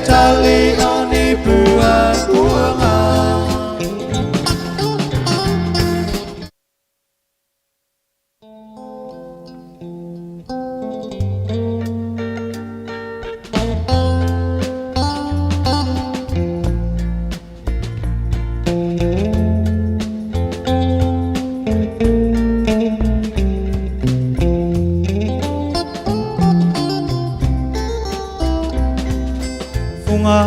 tali o ni puapuaga. Funga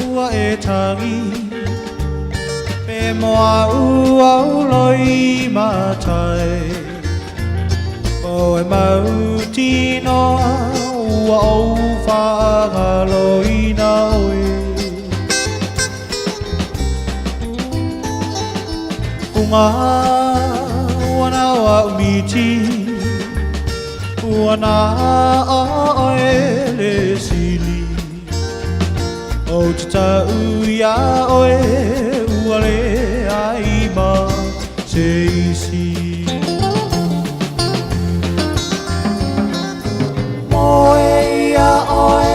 ua e tangi Pe moa ua uloi matai O e mau tinoa ua ou whaangaloina oe Funga ua na o miti Ua na oe le sili O te tau ia oe ua leai ma se isi. Moe ia oe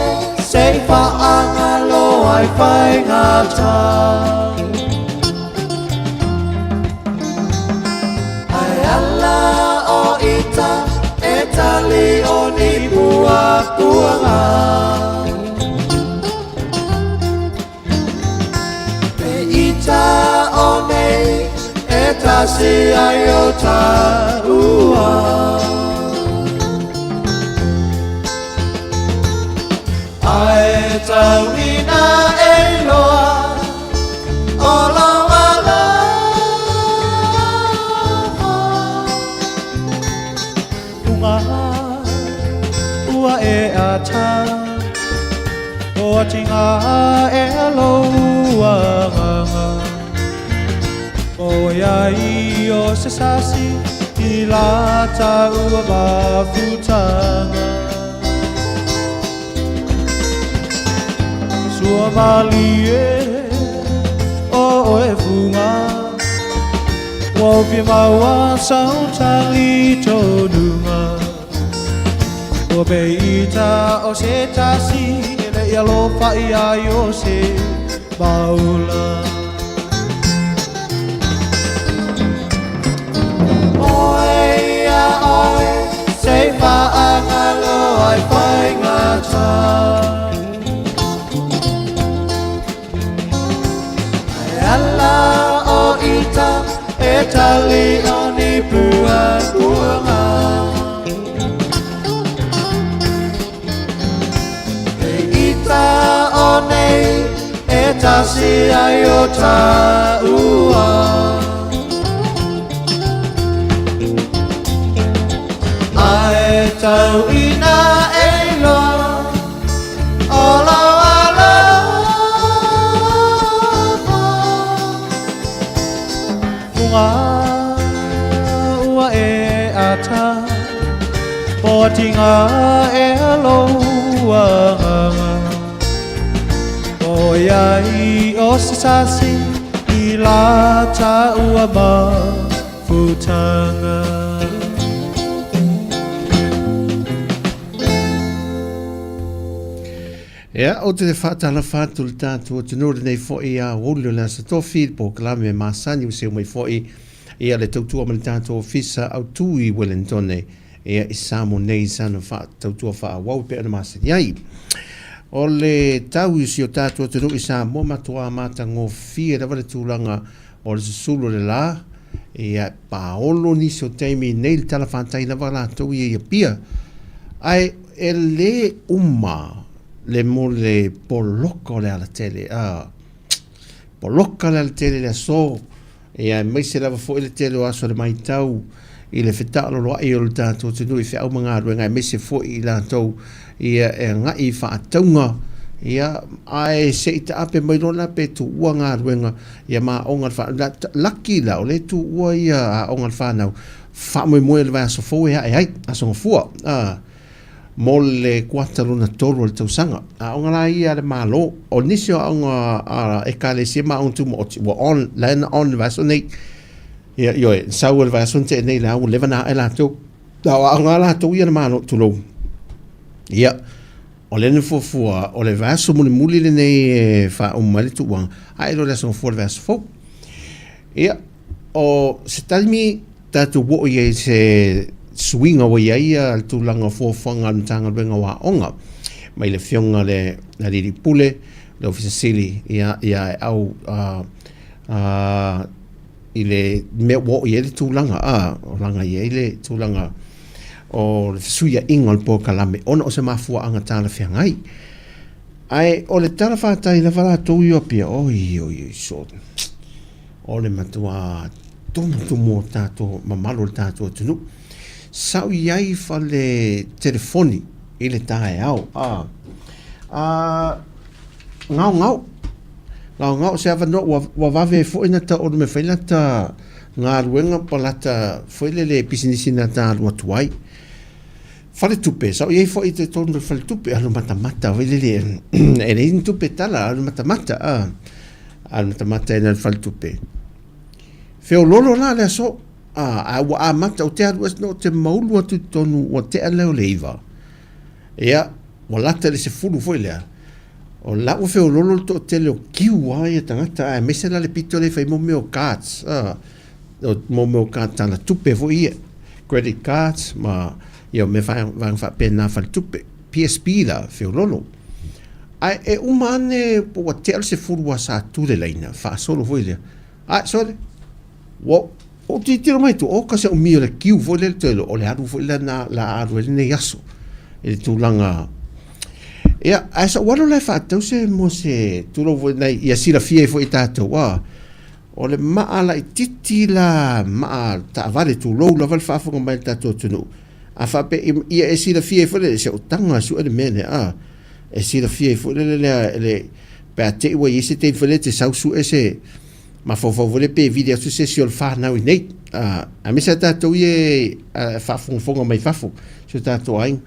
se i whaangalo ai whaingata. Ai ala o ita e tali o ni puapuaga. Pe ita o nei e tasi ai o taua. Ae tauina e loa o lau alofa. Unga ua e ata o atinga e aloa nganga. O iai o se sasi i la taua mafutanga. Sua malie o oe funga Ua fia maua sau tali tonunga Ua peita o se tasi E le i alofa ia i o se maula Oe ia oe se whaangalo ai whaingata Ai ala o ita e tali o ni puapuanga E ita o nei e tasi ai o taua. Ae tau ina e loa o lau alofa. Funga ua e ata Poatinga e aloa nganga Oiai o se sasi i la taua mafutanga. Ia, ou te faatalofa atu i le tatou atunuu i lenei foi aoauli o le Aso Tofi, le polokalame masani ua seu mai foi ia le tautua ma le tatou Ofisa Autu i Wellingtone, ia i Samoa nei i sana tautua faaauau e pei ona masani ai. O le tau i si o tatou atunuu i Samoa, matuā matagofie lava le tulaga o le susulu o le lā, ia, paolo nisi o taimi nei le tala whātai lava latou ia i Apia. Ae e lē uma le mo le poloka o le alatele, a, poloka le alatele i le aso, ia, aemaise lava foi le tele o aso le maitau i le fetaaloloai o le tatou atunuu i feau ma galuega, aemaise foi i latou ia e agai i faatauga, ia, ae se i taape mai loa la pe tuua galuega ia ma aoga a le whanau. Laki la, o le tuua ia aoga a le whanau, faamoemoe le vaiaso fou e ae ai, aso gafua, a, mo le kuata lona tolu o le tausaga. Aoga la ia a le Malo, o nisi o aoga a Ekalesia ma aoga tumaoti, ua on, la na on le vaiaso nei. Ia, ioe, sau e le vaiaso na tea nei la, ua leva na ae latou. A o aoga a latou ia a le Malo, tulou. Ia. O lea na fuafua, o le vaiaso mulimuli lenei e faauma ai le tuuaga, ae le o le aso gafua le vaiaso fou. Ia, o se taimi tatou oo i ai i se suiga ua i ai le tulaga o fuafuaga a le Matagaluega o Aoga mai le Afioga i le Alii Pule, le Ofisa Sili, ia, ia Aeau i le mea ua oo i ai le tulaga, o laga i ai le tulaga o le fesuiaiga o le polokalame ona o se mafuaaga talafeagai. Ae o le tala fatai lava latou i Apia, oi, oi, oi, so, o le matua tumutumu o tatou mamalu o le tatou atunuu. Sa ou i ai i fale telefoni i le taeao, gaogao, gaogao se avanoa ua vave ai foi ona taoto mai fai lata galuega po lata foi lele pisinisi na ta alu atu ai. Faletupe, sa ou i ai foi i totonu o le faletupe, alu matamata foi lele, e leai ni tupe tala, alu matamata, alu matamata i le faletupe. Feololo la le aso, a ua amata, ou te alu ese, ou te maulu atu i totonu, ua tea lea o le 9. Ia, ua lata i le 10 foi lea, o la ua feololo le toatele o kiu lava ia tagata, aemaise la le pito lea e fai mo mea o cards, mo mea o card tala tupe foi ia, credit cards ma ia mea vaega faapena faletupe, PSB la, feololo. Ae e uma ane po ua tea le 10 aua sa tu le laina, faasolo foi lea, ae sole, ua ou tilotilo mai tua, oka se umi o le kiu foi lea toe o le alu foi lea na la alu ai lenei aso i le tulaga. Ia, ae sa ou alu la e faatau se mo se tulou foi nai ia silafia ai foi e tatou, o le maa laitiiti la, maa taavale tulou lava le faafofoga mai a le tatou atunuu. A faapea ia e silafia ai foi le se otaga e sue le mea lea, e silafia ai foi le lea le pe a te i ua i ai se taimi foi lea e te sau sue se mafaufau foi lea pe vili atu se isi o le fanau i nei, aemaise a tatou ia e faafogafoga mai fafo, si o tatou aiga.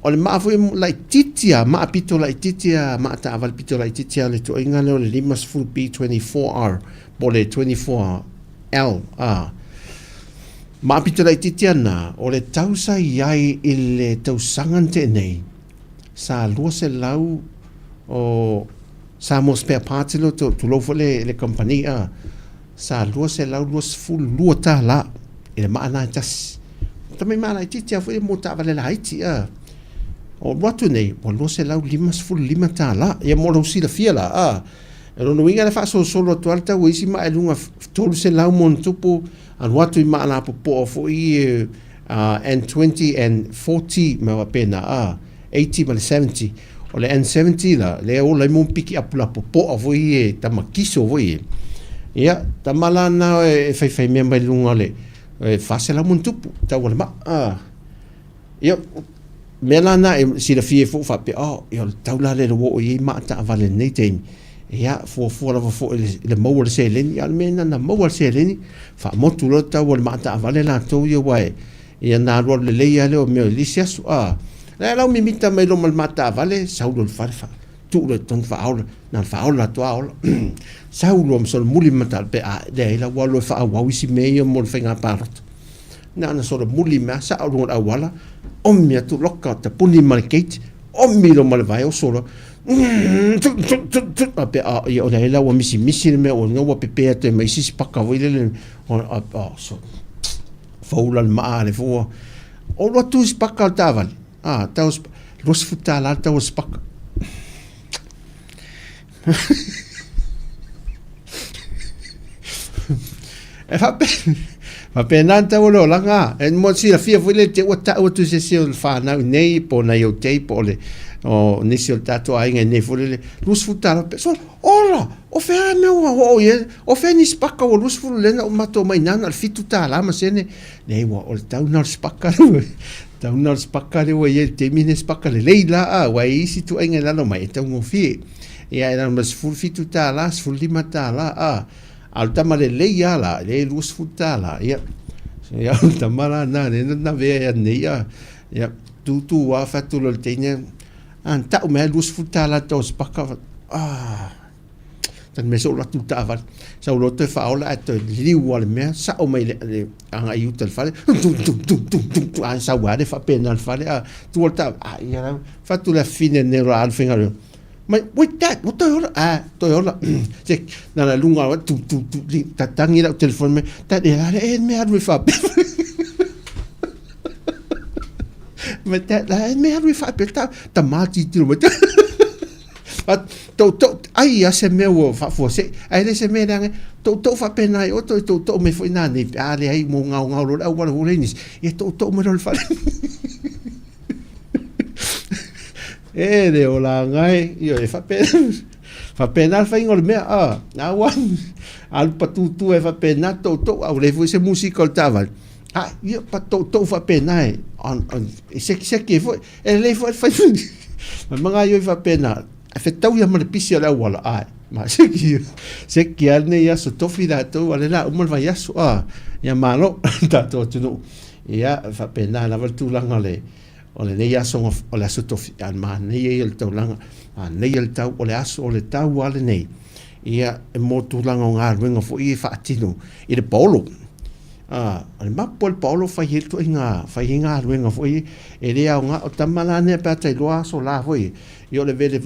O le maa foi laitiiti lava, maa pito laitiiti lava, maa taavale pito laitiiti lava le ituaiga lea o le 50 B24R po o le 24L. Maa pito laitiiti lava na, o le tau sa i ai i le tausaga na tea nei, sa 200 o Samoa Spare Parts lea, tulou foi le kamupani, sa $222 i le maa lena e tasi. Tamai maa laitiiti lava foi mo taavale laiti. O alu atu nei, ua $255. Ia mo lou silafia la, o lona uiga o le faasolosolo atu lava le tau o isi maa i luga 300 ma ona tupu, alu atu i maa lapopoa foi N20, N40 ma faapena. 80 ma le 70. O le N70 la, lea e ola ai mo pikiapu lapopoa foi e tama kiso foi e. Ia, tama la na e faifai mea mai luga o le 400 ma ona tupu, tau o le maa. Ia, mea la na e silafia ai foi faapea, oh, ia o le tau la lea ua oo i ai maa taavale i lenei taimi. Ia, fuafua lava foi i le maua o le seleni, a o le mea lena na maua le seleni, faamotu loa le tau o le maa taavale latou ia aua e Ia na alualu lelei lava lea o mea i le isi aso. A, la e lau mimita mai loa ma le mataavale, sau loa i le fale, fa, tuu loa i totonu faaola, na ona faaola atu lava ola. Sau loa ma solomuli ma pe a, leai la ua alu e faaauau isi mea ia mo le faiga palota. Na ona solomuli mai lava, sao i luga o le auala, omi atu loka, tapuni ma le gate, omi loa ma le vae, oso loa, a pe a, ia o leai la ua misimisi le mea, ua pepe atu ai ma isi sipaka foi lele, so, Foula le maa le fua. O lua tu sipaka o le taavale. Ah, tau $20 le tau o le sipaka. E faapena le tau o le olaga. E mo silafia foi le te ua tau atu se isi o le whanau i nei, po o nai o tei, po o le o nisi o le tatou aiga i nei foi le $20. So, Ola! O fea mea ua oo i ai? O fea ni sipaka ua 20 lena o matou mai nana le $7 ma sene. Nei ua o le tau na o le sipaka le tau na o le sipaka le ua i ai le taimi nei sipaka lelei la a ua i isi ituaiga i lalo mai e taugofie. Ia e lalo ma le $17, $15 a. A o le tama lelei a la, le $20. Ia, ia o le tama la na le na vea ia nei a. Ia, tūtū a fatu lo le teine. A na tau mai $20 le tau o se paka. Ah. Tali mai, se i ou alu atu i le taavale. Sau loa toe faaola ae toe liliu lava i le mea, sao mai le, le agai i uta i le fale, tum tum tum tum tum tum, a sau lava le faapena i le fale, a tua le taavale, a ia la, fai atu le afafine nei o le a alu faigaluega, mai, wait dad, ua toe ola, a, toe ola, se, na ona luga lava, tum tum tum, tatagi lau telefoni mai, dad, e a le ea le mea alu ai faapea. Ma dad, la e mea alu ai faapea, ta, tama tilotilo mai, Toutou, ai a se mea ua faafuasei, ae le se mea leaga, toutou faapena ai oe, toe toutou mai foi nanei pe a leai mo gaogao loa le auala ua leai nisi, ia toutou mai loa i le fale. E le olaga e, ioe, e faapena, faapena le faiga o le mea, a, na ua alu patutu ai faapena toutou, a ua leai foi se musika o le taavale, a, ia, toutou faapena e, e sekiseki ai foi, E lelei foi le fai ma magaioi faapena, ae fetau ia ma le pisi o le auala, ae ma seki seki lava lenei aso tofi latou a o lea o le a uma le vaiaso, a ia malo le tatou atunuu. Ia faapena lava le tulaga o le o lenei aso o le aso tofi, a o le manaia ia o le taulaga, manaia le tau o le aso o le tau lava lenei ia mo tulaga o galuega foi ia e faatino i le paolo. A, o le mapu o le paolo fai ai le ituaiga, fai ai galuega foi e le aoga. O tama la nei pe a ta iloa aso la foi, ia o le vele,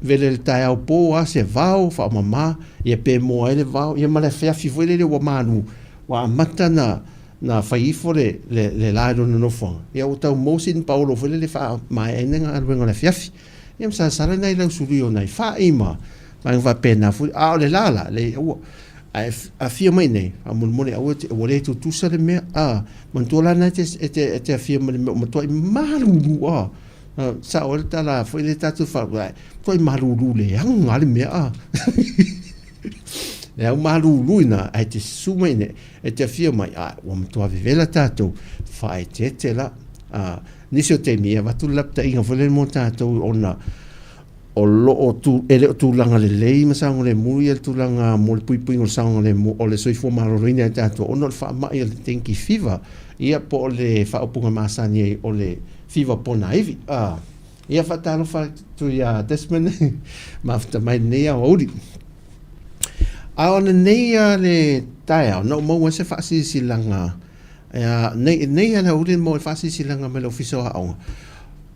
vele i le taeao po lava se vao faamama, ia pe moa ai le vao, ia ma le afiafi foi lele ua malu, ua amata ona na fai ifo le, le, le la i lona nofoaga, ia ua tau maua sina paolo foi lele e faamaea ai le galuega o le afiafi. Ia ma salasala nai lausuli o nai fai ma vaega faapena foi. A o le la la, leai aua. Ae afio mai nei, faamolemole aua te, ua le tutusa le mea, a, manatua la na e te, e te, e te afio mai le mea ua matuai malulu, a, sao ai le tala foi lea tatou faapea, ae matuai malulu leaga lava le mea, a. Le au malulu ina, ae te susu mai nei, e te afio mai, a, ua matua vevela tatou, faaeteete la, a, nisi o taimi e avatu le lapataiga foi lea mo tatou ona o lo o tu, e le o tulaga lelei ma saogalemu ia le tulaga mo le puipuiga o le saogalemu o le soifua maloloina e tatou ona o le faamai o le dengue fever, ia po o le faaupuga masani ai o le fiva ponaivi. A, ia faatalofa atu ia Desmond mafuta mai lenei aoauli. A o lenei le taeao na ou maua ai se faasilasilaga Ea, nei, nei a le aoauli na maua ai le faasilasilaga mai le Ofisa o Aoga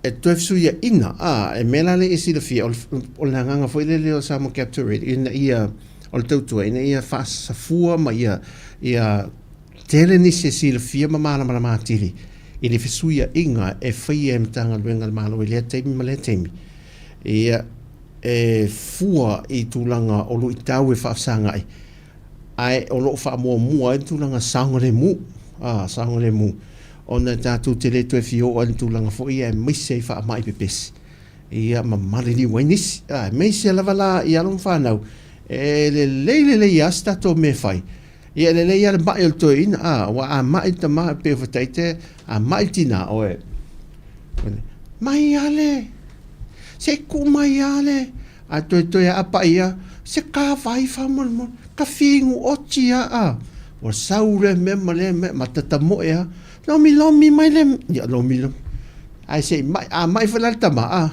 e toe fesuiaina, a, e mea la lea e silafia, o le, o le agaga foi lele o Samoa Capital Radio, ina ia, o le tautua, ina ia faasafua ma ia, ia tele nisi e silafia ma malamalama atili i le fesuiaiga e faia e Matagaluega a le Malo i lea taimi ma lea taimi. Ia, e fua i tulaga o luitau e faafesagai, ae o lo o faamuamua ai le tulaga saogalemu, a, saogalemu, ona tatou te le toe fia oo ai i le tulaga foi ia aemaise ai faamai pepesi, ia ma maliliu ai nisi, a, aemaise lava la i alo ma fanau, e lelei lelei lava se tatou mea e fai, ia e lelei lava le mai o le toeaina, a, aua a mai le tama, e pei o faitaite, a mai le tina, oe, mai lava le, se i tuu mai lava le, A toe toe aapa ia, se ka vai faamolemole, ka figu oti a a. Ua sau lea mea ma lea mea, ma tatamoe a, lomi lomi mai le, ia lomi lomi. Ae se i mai, a mai foi la le tama, a,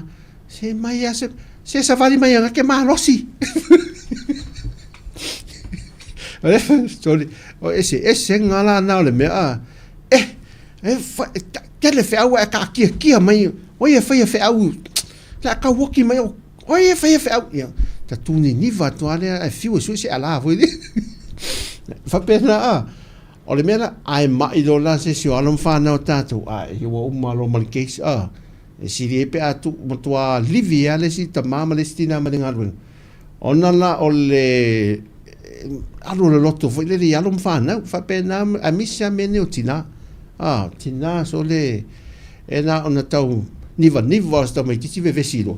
se mai a se, se savali mai ana ke malosi. Sorry, o ese, ese ngā la nā o le mea, a, eh, e, fa, e, tele feau e ka kia kia mai, oi e whai e feau, Le a kauoki mai o oi e whai e wheau. Ia, ta tūni niwa atu a lea, e whiu e sui se ala foi le. Whapena a, o le mea la, ai mai lo la se si o alo mwhanau tātou, a, e ua uma lo ma le case, a, e siri e pe a tu, matua livi a le si tama ma le si tina ma le galuega. Ona la o le alu o le loto foi lele i alo ma fanau, faapena, aemaise lava mea nei o tina. A, tina sole e na ona tau nivaniva o se tamaitiiti vevesi loa.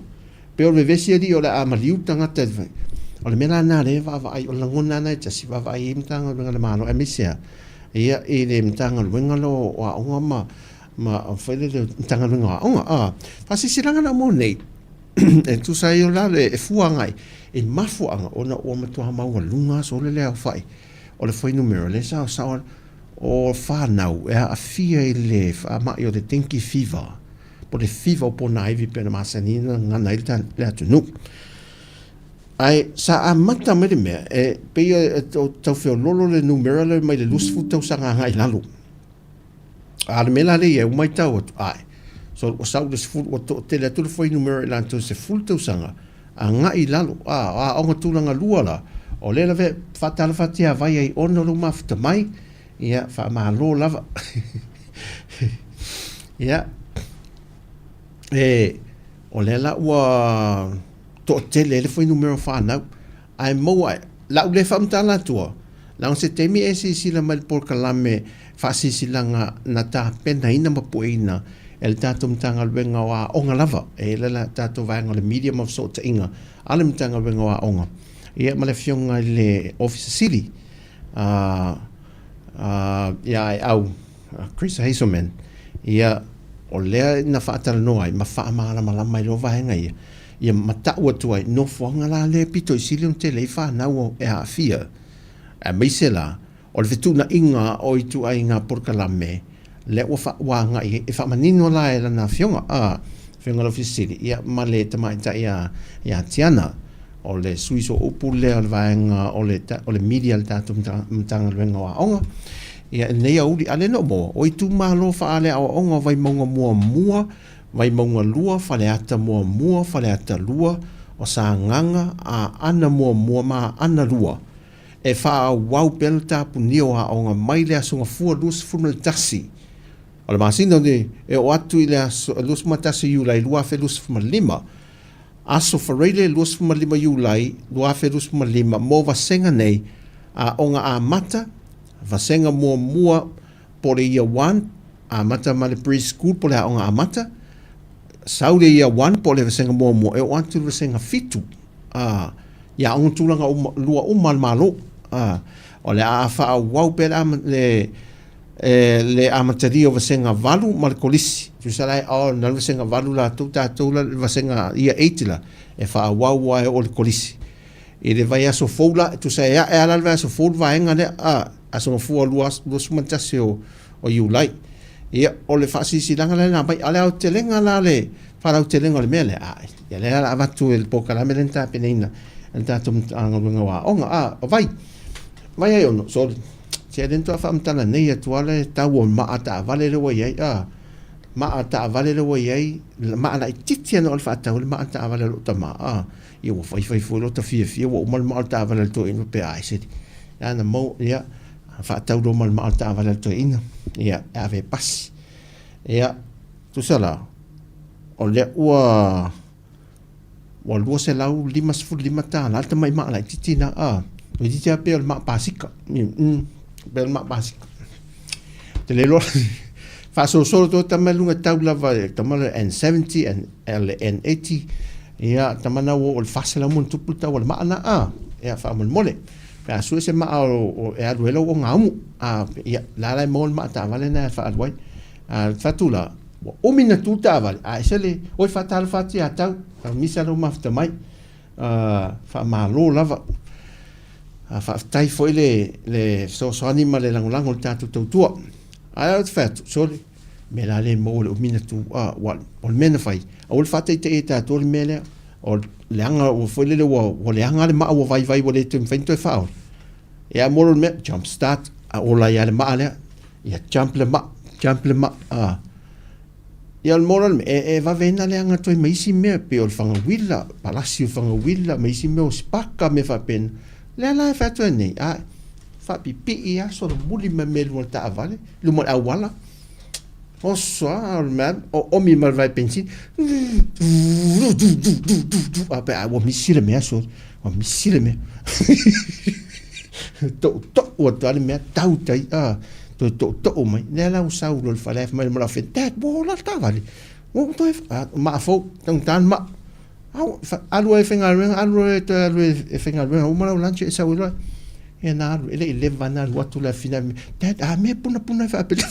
Pei o le vevesi alii o le a maliu tagata i le fai. O le mea la lena lea e vaavaai, o le lagona lena e tasi, vaavaai i ai Matagaluega a le Malo, aemaise lava ia i le Matagaluega lea o Aoga ma ma foi lele Matagaluega o Aoga. A, faasilasilaga na mo nei, e tusa ai o la le e fua agai i mafuaaga ona ua matua maualuga sole le aofai o le fuainumera lea sa sao o fanau e aafia i le faamai o le dengue fever po o le fiva o ponaivi pei ona masani ona gagana ai le atunuu. Ae sa amata mai le mea, e pei e tau feololo le numera lea mai le 20 tausaga agai i lalo. A o le mea la lea e i ai, ua matau atu, ae, so ua sau le 10, ua toatele atu le fuainumera i latou 10 tausaga agai i lalo. A, o aoga tulaga lua la, o lea lava e faatalofa atu ia Vai ai ona lou mafuta mai, ia, faamalo lava. Ia, e, o lea la ua toatele ai le fuainumera o fanau, ae maua ai, lau lea faamatala atua, leaga o se taimi e silasila mai i le polokalame faasilasilaga na tapenaina ma pueina e le tatou Matagaluega o Aoga lava, e i ai le tatou vaega o le Media ma Fesootaiga a le Matagaluega o Aoga, ia ma le Afioga i le Ofisa Sili a ia Aeau Chris Hazelman, ia, o lea na faatalanoa ai ma faamalamalama ai loa vaega ia, ia ma tau atu ai, nofoaga la lea e pito i sili ona tele ai fanau e aafia, aemaise la o le fetuunaiga o ituaiga polokalame lea ua fa, ua agai ai, e faamanino la e lana afioga, a, afioga i le Ofisa Sili, ia, ma le tamaitai ia, ia Tiana, o le sui sooupu lea o le vaega o le, o le media a le tatou Matagaluega o Aoga. Ia, i lenei aoauli, a o lea na ou maua, o itumalo faaleaoaoga o Vaimauga muamua, Vaimauga 2, Faleata muamua, Faleata 2, o Sagaga, Aana muamua ma Aana 2, e faaauau pea le tapunia o aoga mai le Aso Gafua 21 o le masina nei e oo atu i le aso 21 Iulai 2025. Aso Faraile 25 Iulai 2025 mo vasega nei, Aoga Amata, Vasega Muamua po o le Year One, amata ma le Pre-School po o le Aoga Amata, sau le Year One po o le Vasega Muamua e oo atu i le Vasega Fitu, ā, i aoga tulaga uma, lua uma a le Malo. Ā, o le a faaauau pea le, le e le amatalia o vasega 8 ma le kolisi. Tusa la e oh, na le vasega 8 latou, tatou la le vasega year 8 la, e faaauau lava e oo i le kolisi. I le vaiaso fou la, tusa e ae lava la le vaiaso fou le vaega lea, a, aso gafua 21 o, o Iulai. Ia, o le faasilasilaga lea na aumai, a o le aotelega la le faalautelega o le mea lea, a, ia lea la avatu e le polokalame lea na tapenaina e le tatou Matagaluega o Aoga, a, o Vai. Vai ai ono, sorry. Se le toa faamatala nei atu lava le tau o maa taavale lea ua i ai, a, maa taavale lea ua i ai, maa laitiiti lava na o le faatau le maa taavale a lou tama, a, ia ua faifai foi lota fiafia ua uma le maa o le taavale a le toeaina pe ai se a na mau, ia, faatau loa ma le maa o le taavale a le toeaina, ia, e ave e pasi. Ia, tusa la, o lea ua Ua $255 le tamai maa laitiiti lena, a, toeitiiti lava pei o le maa pasika. Pei o le maa pasika. Ou te le iloa faasolosolo atu tama i luga e tau lava i le tama le N70 le N80, ia tama na ua oo i le $400 le tau o le maa lena, a, ia faamolemole. Pe a sue se maa e alu ai lau ogaumu, a, ia, la la e maua le maa taavale lena e faaalu ai. A fatu la, Ua umi na tu taavale, a ese le, oi faatalofa atu ia tau, misa lou mafuta mai, faamalo lava. Faafetai foi le, le fesoasoani ma le lagolago i le tatou tautua. Ae ou te fai atu, sole, mea la le maua le umi na tu, a, ua, o le mea na fai, aua le faataitaia e tatou le mea lea, o leaga, ua foi lele ua, ua leaga le maa ua vaivai ua le toe mafai ona toe faaola. Ia, mo le mea, jump start, a ola ai lava le maa lea. Ia jump le maa, jump le maa. A. Ia o le moral, e, e vave ai na leaga atu ai ma isi mea, pei o le fanga uila, palasi o fanga uila, ma isi mea o sipaka, mea faapena. Lea la e fai atu ai nei, a, faapipii lava solomuli ma mea i luma o le taavale, luma o le auala. Oso lava, o le mea, oomi ma le vae penisini. A pe a ua misi le mea, sorry. Ua misi le mea. Toutou atu lava le mea, tau tai, a, toe toutou mai. Lea la ua sau loa i le fale, fai mai le afioga, Dad, ua ola le taavale. Ua ou toe, a, maa fou, taugata le maa. Au, alu ai e faigaluega, alu ai toe alu e faigaluega, uma lau lunch e sau ai loa. Ia na alu, e le i leva na alu atu le afina, Dad, a mea punapuna e faapele.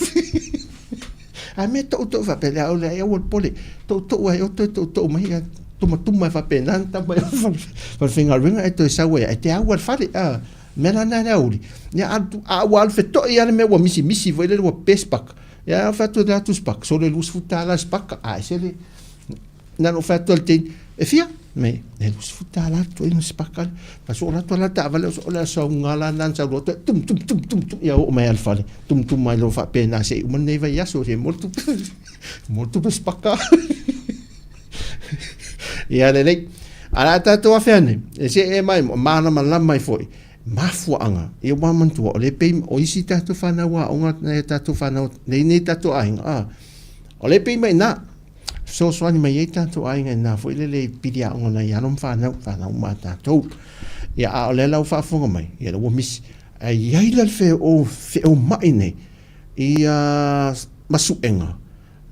A mea toutou faapele, au le ai aua le popole, toutou ai, o toe toutou mai, ia tumatuma e faapena na tama i fale faigaluega e toe sau ai, e te au i le fale, a, mea la na le aoauli, ia alu, a ua alu feto'i lava le mea ua misimisi foi lele ua pe sipaka, ia fai atu le atu sipaka, sole $20 le sipaka, a ese le, na ona ou fai atu lava i le teine, e fia? Mai, e $20 le tuuaiga sipaka lea. Ma soo latou la taavale o le aso auga la na sau loa tum tum tum tum tum ia oo mai lava i le fale tum tum mai loa faapena se i uma lenei vaiaso se mo le tupe mo le tupe sipaka. Ia lelei. Ae o le a tatou afe ane e see mai malamalama ai foi mafuaaga ia ua manatua o lea e pei o isi tatou fanau aoga nai a tatou fanau nei nei tatou aiga a o lea e pei mai i ina fesoasoani mai ai tatou aiga i na foi lele i pili aoga nai alo ma fanau, fanau uma a tatou. Ia, a o lea la ua faafofoga mai, ia lea ua misi. Ae i ai la le feoma'i nei i masuega,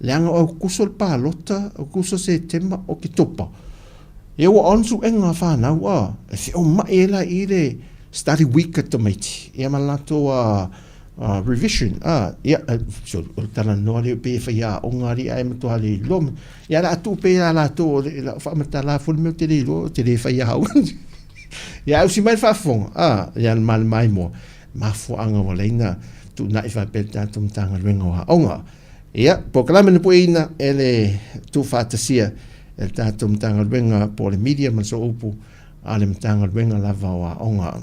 leaga o Aokuso le palota, Aokuso, Setema, Oketopa. Ia ua on suega a fanau a, e feoma'i ai la i le study week a tamaiti, ia ma latou a revision, a, ia, sorry, o le talanoa lea pei e faiaoga alii ae matua le iloa. Ia o le a tuu pea ia latou, o lau faamatala foi le mea ou te le iloa, ou te le faiaoga. Ia ae usi mai le faafofoga, a, ia le malemaimoa, mafuaaga ua leai na tuunai faapea le tatou Matagaluega o Aoga. Ia, polokalame na pueina e le tuufaatasia e le tatou Matagaluega po o le Media ma le Sooupu a le Matagaluega lava o Aoga.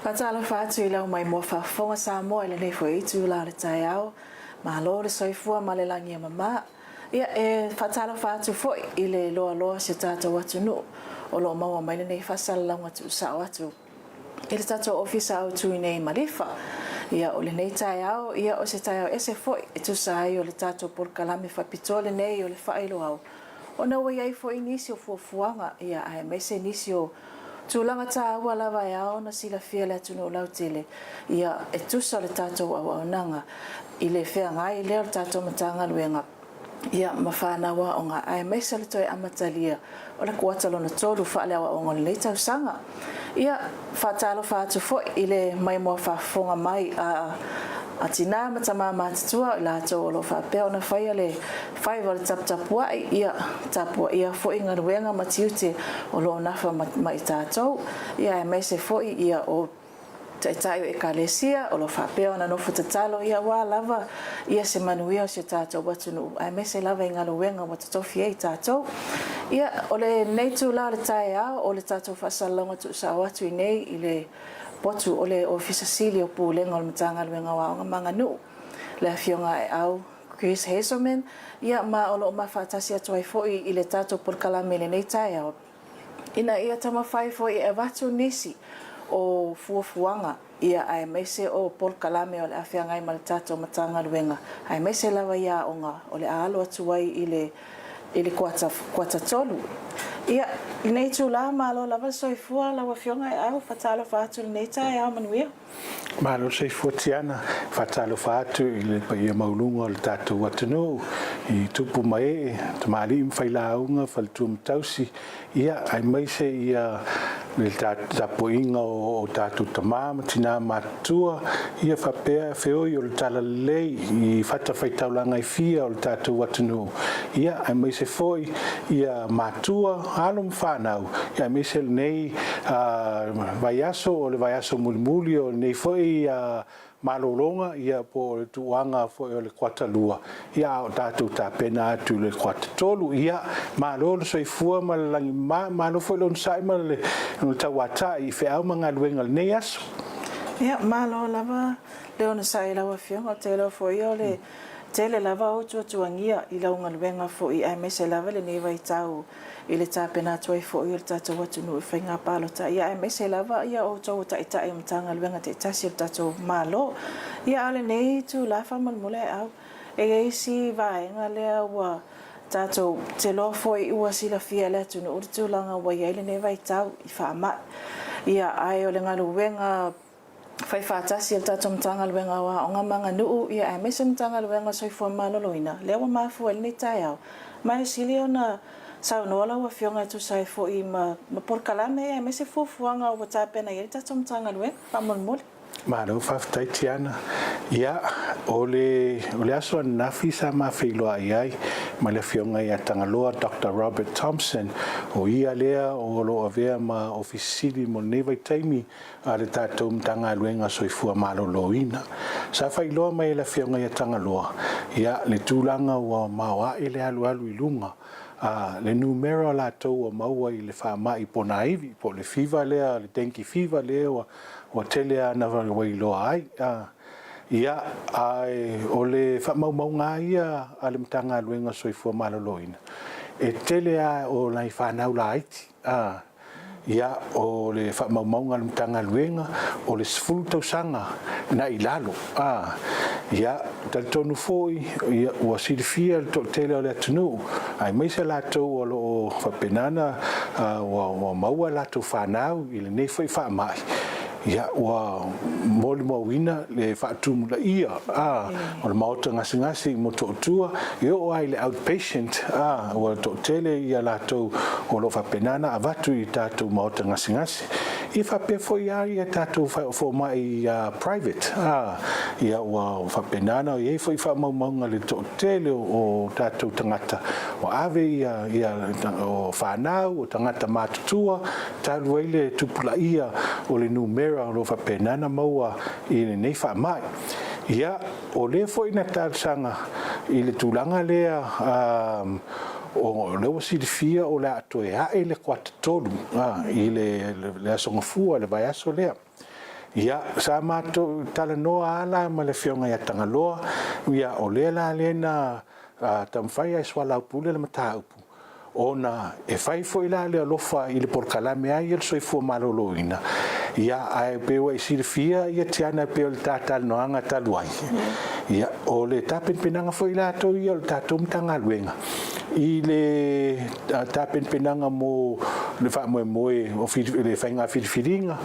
Faatalofa atu i lau maimoa faafofoga Samoa i lenei foi itula o le taeao. Malo le soifua ma le lagi e mama. Ia, e faatalofa atu foi i le loaloa o si o tatou atunuu o lo o maua mai lenei faasalalauga tuusao atu i le tatou Ofisa Autu i nei i Malifa. Ia, o lenei taeao, ia, o se taeao ese foi e tusa ai o le tatou polokalame faapitoa lenei o le faailoao, ona ua i ai foi nisi o fuafuaga, ia, aemaise nisi o tulaga taua lava e ao ona silafia e le atunuu lautele, ia, e tusa o le tatou auaunaga i le feagai lea o le tatou Matagaluega. ia ma fanau aoga aemaise le toe amatalia o le kuata lona 3 faaleaoaoga o lenei tausaga. Ia, faatalofa atu foi i le maimoa faafofoga mai a a tinā ma tamā matutua o i latou o lo o faapea ona faia le faiva o le taputapua'i, ia, tapuaia foi galuega ma tiute o lo o nafa ma ma i tatou, ia aemaise foi ia o Taitai o Ekalesia, o lo o faapea ona nofo tatalo ia aua lava ia se manuia o si o tatou atunuu, aemaise lava i galuega ua totofi ai tatou. Ia, o lenei itula o le taeao o le tatou faasalalauga tuusao atu i nei i le potu o le Ofisa Sili o Pulega o le Matagaluega o Aoga ma Aganuu, le Afioga Aeau Chris Hazelman, ia ma o lo o ma faatasi atu ai foi i le tatou polokalame i lenei taeao. Ina ia taumafai foi e avatu nisi o fuafuaga, ia aemaise o polokalame o le a feagai ma le tatou Matagaluega, aemaise lava i aoga o le a alo atu ai i le i le kuata kuata 3. Ia, i lenei itula, malo lava le soifua lau Afioga Aeau, faatalofa atu i lenei taeao manuia. Malo le soifua Tiana, faatalofa atu i le paia maualuga o le tatou atunuu i tupu ma ee, tamalii ma failauga, faletua ma tausi, ia aemaise ia le tapuaiga o tatou tama ma tina matutua, ia faapea feoi o le talalelei i fatafaitaulaga e fia o le tatou atunuu, ia aemaise foi ia matua, alo ma fanau, ia aemaise lenei vaiaso o le vaiaso mulimuli o lenei foi malologa ia po o le tuuaga foi o le kuata 2 ia a o tatou tapena atu i le kuata 3. Ia malo le soifua ma le lagi mama, malo foi le onosai ma le tauatai i feau ma galuega o lenei aso. Ia malo lava le onosai i lau Afioga, ou te iloa foi o le tele lava ou tuatuagia i lau galuega foi aemaise lava lenei vaitau i le tapena atu ai foi o le tatou atunuu i faiga palota, ia aemaise lava ia outou o Taitai o Matagaluega taitasi o le tatou Malo. Ia a o lenei itula faamolemole Aeau, e i ai si vaega lea ua tatou te loa foi ua silafia e le atunuu le tulaga ua i ai lenei vaitau i faamai. Ia ae o le galuega fai faatasi e le tatou Matagaluega o Aoga ma Aganuu, ia aemaise le Matagaluega o le Soifua Maloloina, lea ua mafua ai lenei taeao. Ma e sili ona Saunoa lau Afioga e tusa ai foi ma ma polokalame ia aemaise fuafuaga ua tapena i ai le tatou Matagaluega. Faamolemole. Malo faafetai Tiana. Ia, o le o le aso ananafi sa ma feiloai ai ma le Afioga ia Tagaloa Doctor Robert Thompson, o ia lea o lo o avea ma Ofisa Sili mo lenei vaitaimi a le tatou Matagaluega Soifua Maloloina. Sa faailoa mai e le Afioga ia Tagaloa, ia, le tulaga ua maoae le alualu i luga, a, le numera o latou ua maua i le faamai ponaivi, po o le fiva lea, le dengue fever lea ua, ua tele lava ina ua iloa ai. A, ia, ae o le faamaumauga lava ia a le Matagaluega Soifua Maloloina, e tele lava o nai fanau laiti, a, Ia, o le faamaumauga a le Matagaluega, o le 10 tausaga na i lalo. A, ia, talitonu foi, ia, ua silafia le toatele o le atunuu, aemaise latou o lo o faapena ona ua, ua maua a latou fanau i lenei foi faamai, ia, ua molimauina le faatumulaia, a, o le maota gasegase i Motootua, e oo lava i le outpatient, a, ua toatele ia latou o lo o faapena ona avatu i tatou maota gasegase. Ia faapea foi lava ia tatou fomai private, a, ia ua faapena ona i ai foi faamaumauga i le toatele o tatou tagata ua ave ia, ia o fanau, o tagata matutua, talu ai le tupulaia o le numera o lo o faapena ona maua i lenei faamai. Ia, o lea foi na talosaga i le tulaga lea, o lea ua silafia o le a toe ae le kuata tolu i le Aso Gafua, le vaiaso lea. Ia, sa matou talanoa lava la ma le Afioga ia Tagaloa, ia, o lea la lea na taumafai lava e soalaupule le mataupu, ona e fai foi la le alofa i le polokalame a ia le soifua maloloina, ia, ae pei ua e silafia ia Tiana e pei o le ta talanoaga talu ai, ia, o le tapenapenaga foi latou ia o le tatou Matagaluega i le tapenapenaga mo le faamoemoe o le faiga filifiliga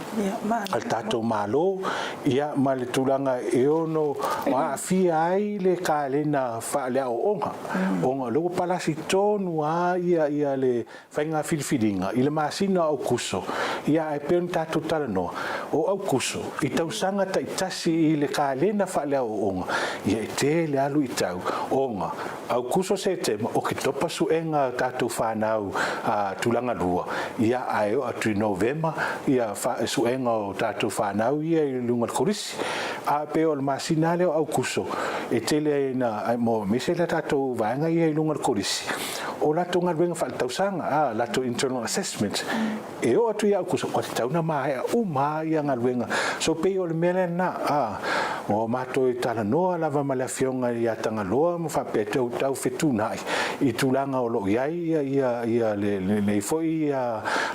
a le tatou Malo, ia, ma le tulaga e ono aafia ai le kalena faaleaoaoga. Ona o lea ua palasi tonu lava ia, ia le faiga filifiliga i le masina o Aukuso, ia ae pei ona tatou talanoa, o Aukuso, i tausaga taitasi i le kalena faaleaoaoga, ia e tele lava luitau, ona Aukuso, Setema, Oketopa suega a tatou fanau a tulaga lua, ia ae oo atu i Novema, ia suega o tatou fanau ia i luga o le kolisi. A pei o le masina lava lea o Aukuso e tele ai ina mo aemaise le tatou vaega ia i luga o le kolisi, o latou galuega faaletausaga, a latou internal assessment, e oo atu ia Aukuso ua tatau ona maea uma lava ia galuega. So pei o le mea lea lena, a ua matou talanoa lava ma le Afioga ia Tagaloa ma faapea tau tau fetuunai i tulaga o lo o i ai ia ia ia lenei foi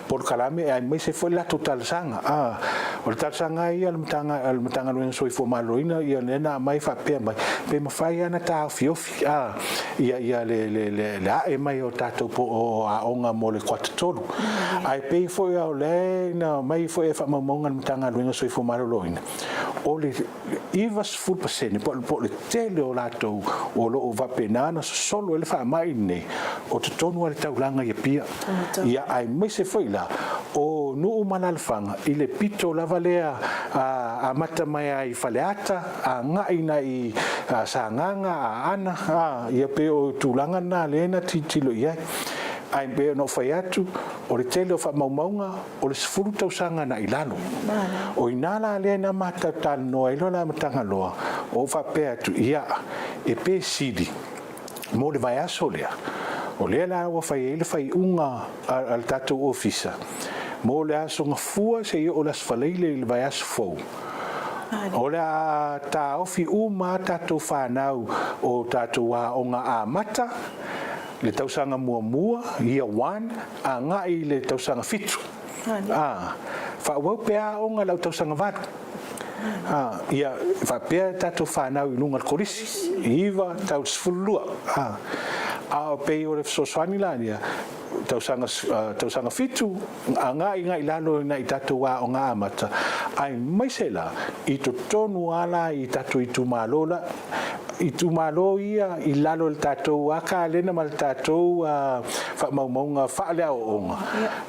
polokalame aemaise foi le latou talosaga. A, o le talosaga lava ia a le Matagaluega o Soifua Maloloina, ia lea na aumai faapea mai, pe mafai lava ona taofiofi, a, ia, ia le, le, le, le ae mai o tatou po o aoga mo le kuata tolu. Ae pei foi o lea na aumai foi e faamaumauga a le Matagaluega o Soifua Maloloina, o le 90% po o le tele o latou o lo o faapena ona sosolo ai le faamai lenei, o totonu lava o le taulaga i Apia. Ia, aemaise foi la o nuu ma alaalafaga i le pito lava lea amata mai lava i Faleata agai nai i Sagaga, Aana, ia pei o tulaga na lea na tilotilo i ai. Ae pei ona ou fai atu, o le tele o faamaumauga, o le 10 tausaga na i lalo. O i ina la lea na matou talanoa ai loa le amataga loa, ou faapea atu, ia, e pe sili mo le vaiaso lea, o lea la ua fai ai le faaiuga a le tatou ofisa mo le Aso Gafua seia oo i le Aso Faraile i le vaiaso fou, o le a taofi uma lava tatou fanau o tatou aoga amata le tausaga muamua, year one, agai i le tausaga fitu. Ā, faaauau pea aoga i lau tausaga valu. Ā, ia, faapea tatou fanau i luga o le kolisi, iva tau le 12. Ā, a o pei o le fesoasoani la ia, tausaga, tausaga fitu, agai i lalo i nai tatou aoga amata, aemaise la i totonu lava la i tatou itumalo la. itumalo ia i lalo o le tatou a kalena ma le tatou faamaumauga faaleaoaoga,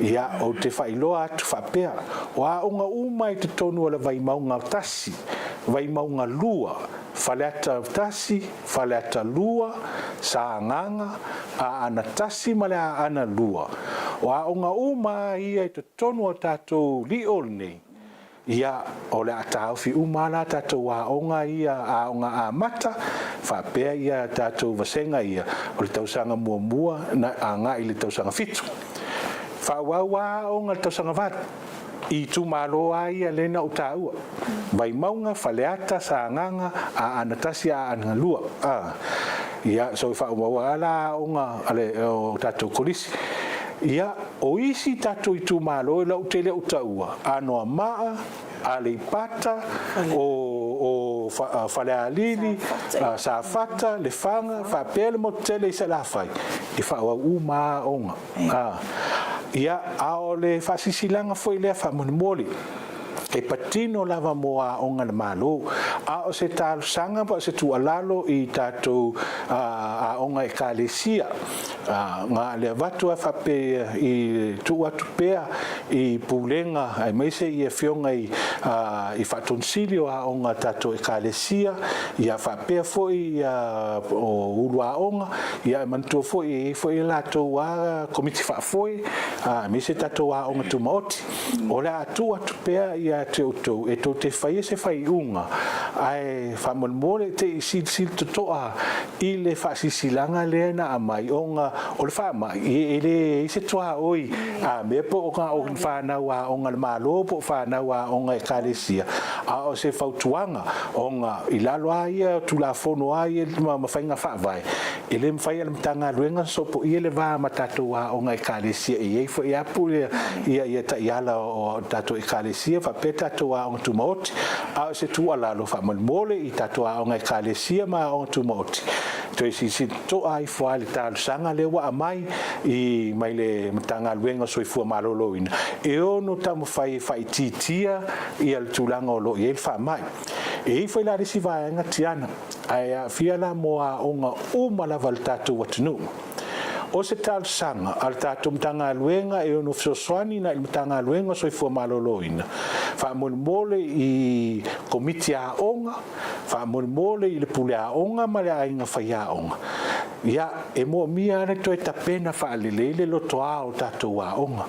ia, ou te faailoa atu faapea, o aoga uma i totonu o le Vaimauga 1, Vaimauga 2, Faleata 1, Faleata 2, Sagaga, Aana 1 ma le Aana 2. O aoga uma a ia i totonu o tatou lio lenei, Ia, o le a taofi uma lava la tatou aoga ia, aoga amata, faapea ia tatou vasega ia, o le tausaga muamua na agai i le tausaga fitu. Faaauau lava aoga i le tausaga valu, i itumalo lava ia lea na ou taua, Vaimauga, Faleata, Sagaga, Aana 1, Aana 2. A, ia, so e faaauau lava la aoga a le o tatou Kolisi. Ia, o isi tatou itumalo e lautele ou taua, Anoamaa, Aleipata, o Falealili, Safata, Lefaga, faapea le motu tele i Salafai, e faaauau uma aoga. Ia, a o le faasilasilaga foi lea faamolemole, e patino lava mo aoga a le Malo, a o se talosaga po o se tuualalo i tatou aoga Ekalesia, Ā, na le avatu a faapea i tuu atu pea i pulega aemaise i afioga i, ā, i faatonusili o aoga a tatou Ekalesia, ia faapea foi ia o ulu aoga, ia e manatua foi e i ai foi a latou a komiti faafoe, ā, aemaise tatou aoga tumaoti. O le a tuu atu pea ia te outou e tou te faia se faaiuga, ae faamolemole te i silisili totoa i le faasilasilaga lea na aumai ona o le faamai, e leai se tuaoi a mea po o na o fanau aoga a le Malo po o fanau aoga Ekalesia, a o se fautuaga ona i lalo lava ia o Tulafono lava ia ma faiga faavae, e le mafai e le Matagaluega ona sopoia le va ma tatou aoga Ekalesia e i ai foi lava ia taiala o tatou Ekalesia faapea tatou aoga tumaoti. A o se tuualalo faamolemole i tatou aoga Ekalesia ma aoga tumaoti, toe silasila totoa ifo lava i le talosaga lea ua aumai i mai le Matagaluega o Soifua Maloloina e ono taumafai e faaitiitia ia le tulaga o lo o i ai le faamai. E i ai foi la le isi vaega tiana, ae aafia la mo aoga uma lava a le tatou atunuu. O se talosaga a le tatou Matagaluega e ono fesoasoani na i le Matagaluega o Soifua Maloloina, faamolemole i Komiti Aoga, faamolemole i le Pule Aoga ma le aiga faiaoga, ia, e moomia lava le toe tapena faalelei le lotoa o tatou aoga.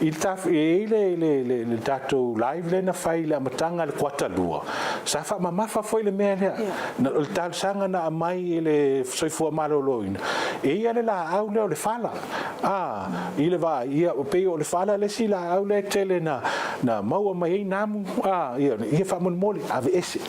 I le ta, e i ai le, le, le, le tatou live lea na fai i le amataga i le kuata lua, sa faamamafa foi le mea lea. O le talosaga na aumai e le Soifua Maloloina, e i ai le laau lea o le fala, a, i le vaai, ia, pei o le fala le isi laau lea e tele na, na maua mai ai namu, a, ia, ia faamolemole, aveese.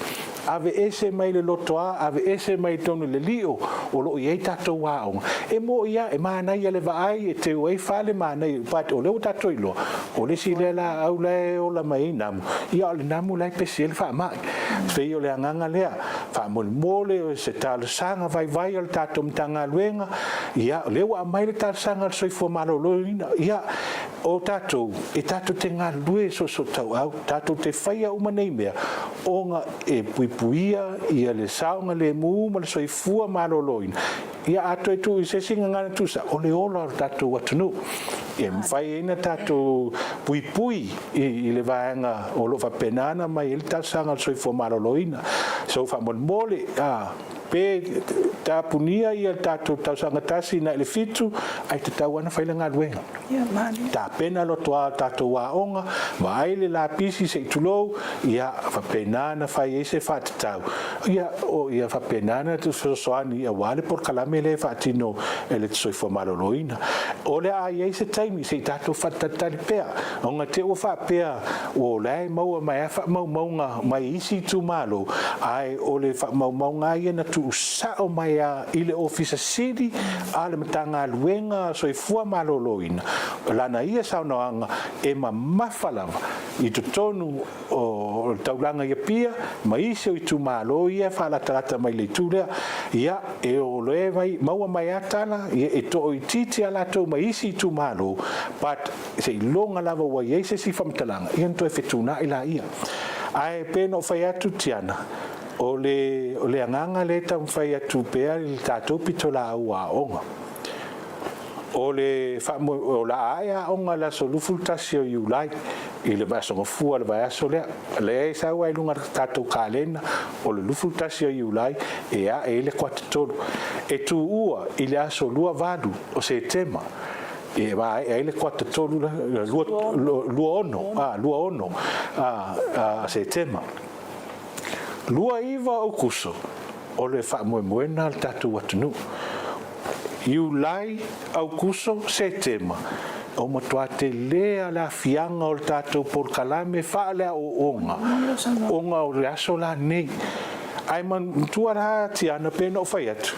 Aveese mai le lotoa, aveese mai totonu i le lio o lo o i ai tatou aoga. E moni lava, e manaia le vaai, e teu ai fale, manaia, but o lea ua tatou iloa, o le isi lea laau la e ola mai ai namu, ia o le namu la e pesi ai le faamai. Pei o le agaga lea, faamolemole o se talosaga vaivai a le tatou Matagaluega, ia o lea ua aumai le talosaga a le Soifua Maloloina, ia o tatou, e tatou te galulue soosootauau, tatou te faia uma nei mea ona e puipuia ia le saogalemu ma le soifua maloloina. Ia a toe tuu i se isi gagana tusa, o le ola o le tatou atunuu. E mafai ai ona tatou puipui i le vaega o lo o faapena ona aumai ai le talosaga a le Soifua Maloloina. So faamolemole, a, pe tapunia ia le tatou tausaga tasi na i le fitu, ae tatau lava ona fai le galuega. Tapena loto a tatou aoga, vaai le lapisi se i tulou, ia faapena ona fai ai se faatatau, ia, o, ia faapena ona fesoasoani aua le polokalame lea e faatino e le Soifua Maloloina. O le a i ai se taimi se i tatou faatalitali pea, ona te ua faapea o la e maua mai lava faamaumauga mai isi itumalo, ae o le faamaumauga lava ia na tuusao mai lava i le Ofisa Sili a le Matagaluega Soifua Maloloina, o lana ia saunoaga e mamafa lava i totonu o le taulaga i Apia ma isi o itumalo ia e faalatalata mai le itu lea. Ia, e o lea e maua mai lava tala, ia, e toaitiiti lava latou mai isi itumalo, but seiloga lava ua i ai se isi faamatalaga, ia ona toe fetuunai laia. Ae pei ona ou fai atu Tiana, O le, o le agaga lea e taumafai atu pea i le tatou pitolaau aoga, o le faamoe, o le a ae aoga i le aso 21 o Iulai, i le aso Gafua o le vaiaso lea. O lea e sau lava i luga o le tatou kalena, o le 21 o Iulai e ae ai le kuata tolu. E tuua i le aso 28 o Setema e maea ai le kuata tolu, 26, 26 Setema. 29 Aukuso, o le faamoemoe lena o le tatou atunuu. Iulai, Aukuso, Setema, ua matua tele lava le aafiaga o le tatou polokalame faaleaoaoga ona o le aso la nei. Ae manatua la Tiana pei ona ou fai atu,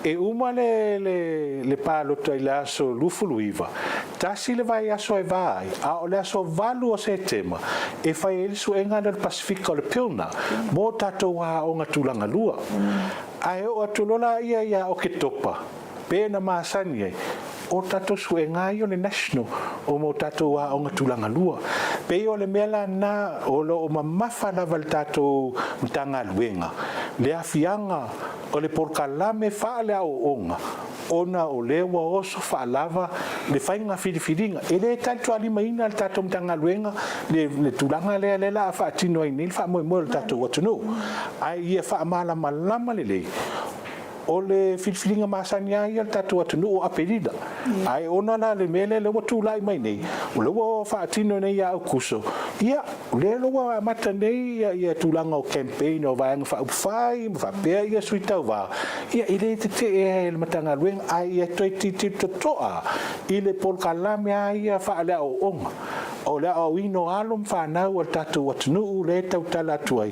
E uma le le le palota i le aso 29, tasi le vaiaso e va ai, a o le aso 8 o Setema e fai ai le suega lea o le Pasefika o le Pilna mo tatou aoga tulaga lua. Ae oo atu loa la ia ia Oketopa, pe na masani ai, o tatou suega lava ia o le National o mo tatou aoga tulaga lua. Pei o le mea la lena o lo o mamafa lava i le tatou Matagaluega le aafiaga O le polokalame faaleaoaoga ona o lea ua oso faalava le faiga filifiliga. E le talitualimaina e le tatou Matagaluega le tulaga lea lea la a faatino ai nei le faamoemoe o le tatou atunuu. Ae ia faamalamalama lelei, o le filifiliga masani lava ia a le tatou atunuu o Aperila. Ae ona la le mea lea lea ua tulai mai nei, o lea ua faatino nei ia Aukuso, ia, O lea la ua amata nei ia tulaga o campaign o Vaega Faaupufai ma faapea ia sui tauva, ia e le tetee ai e le Matagaluega ae ia toe tilotilo totoa i le polokalame lava ia faaleaoaoga o le aoaoina o alo ma fanau a le tatou atunuu lea e tautala atu ai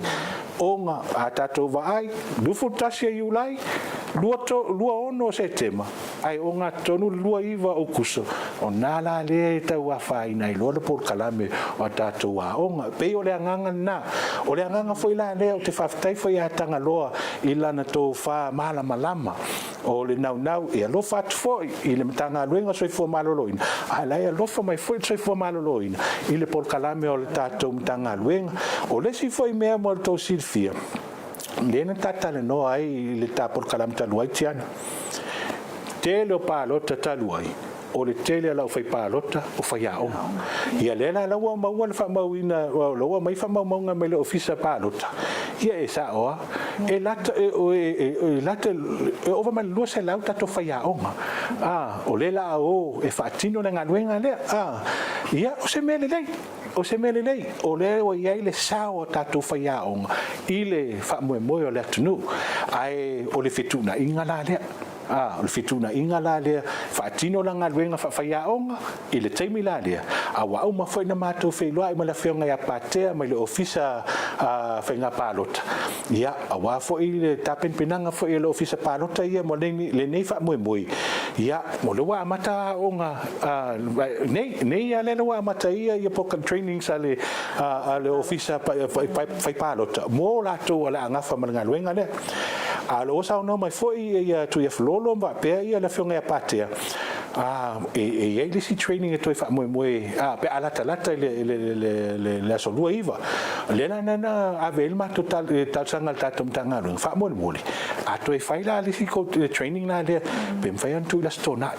ona a tatou vaai 21 o Iulai, 26 o Setema, Ae ogatotonu le 29 o Aukuso, o na la lea e tau afaina ai loa le polokalame o a tatou aoga. E pei o le agaga lena. O le agaga foi la lea ou te faafetai foi ia Tagaloa i lana tofa malamalama o le naunau e alofa atu foi i le Matagaluega o Soifua Maloloina, a o la e alofa mai foi le Soifua Maloloina i le polokalame o le tatou Matagaluega. O le isi foi mea mo le tou silafia, lea na ta talanoa ai i le ta polokalame talu ai Tiana, tele o palota talu ai, o le tele o le aufaipalota o faiaoga. Ia lea la la ua maua le faamauina, la ua aumai faamaumauga mai le ofisa palota, ia e sao lava, e lata, e lata, e ova ma le 200 tatou faiaoga, a, o lea la a o e faatino le galuega lea, a, ia o se mea lelei. O se mea lelei, o lea ua i ai le sao o tatou faiaoga i le faamoemoe o le atunuu, ae o le fetuunaiga la lea. A, o le fetuunaiga la lea, faatino la galuega faafaiaoga i le taimi la lea, a ua uma foi ona matou feiloai ma le Afioga ia Patea mai le Ofisa Faiga Palota, ia, aua foi le tapenapenaga foi a le Ofisa Palota ia mo lenei faamoemoe, ia, o lea ua amata aoga Nei, nei lava lea ua amata ai ia program trainings a le a le ofisa fai palota mo latou o le a gafa ma le galuega lea. A o lo o saunoa mai foi ia Tuiafololo ma faapea ia le afioga ia Patea, a e i ai le isi training e toe faamoemoe a pe a latalata i le le aso 29. O lea la na ave ai le matou talosaga i le tatou Matagaluega, faamolemole, a toe fai la le isi training la lea, pe mafai ona tuu i le Aso Toonai.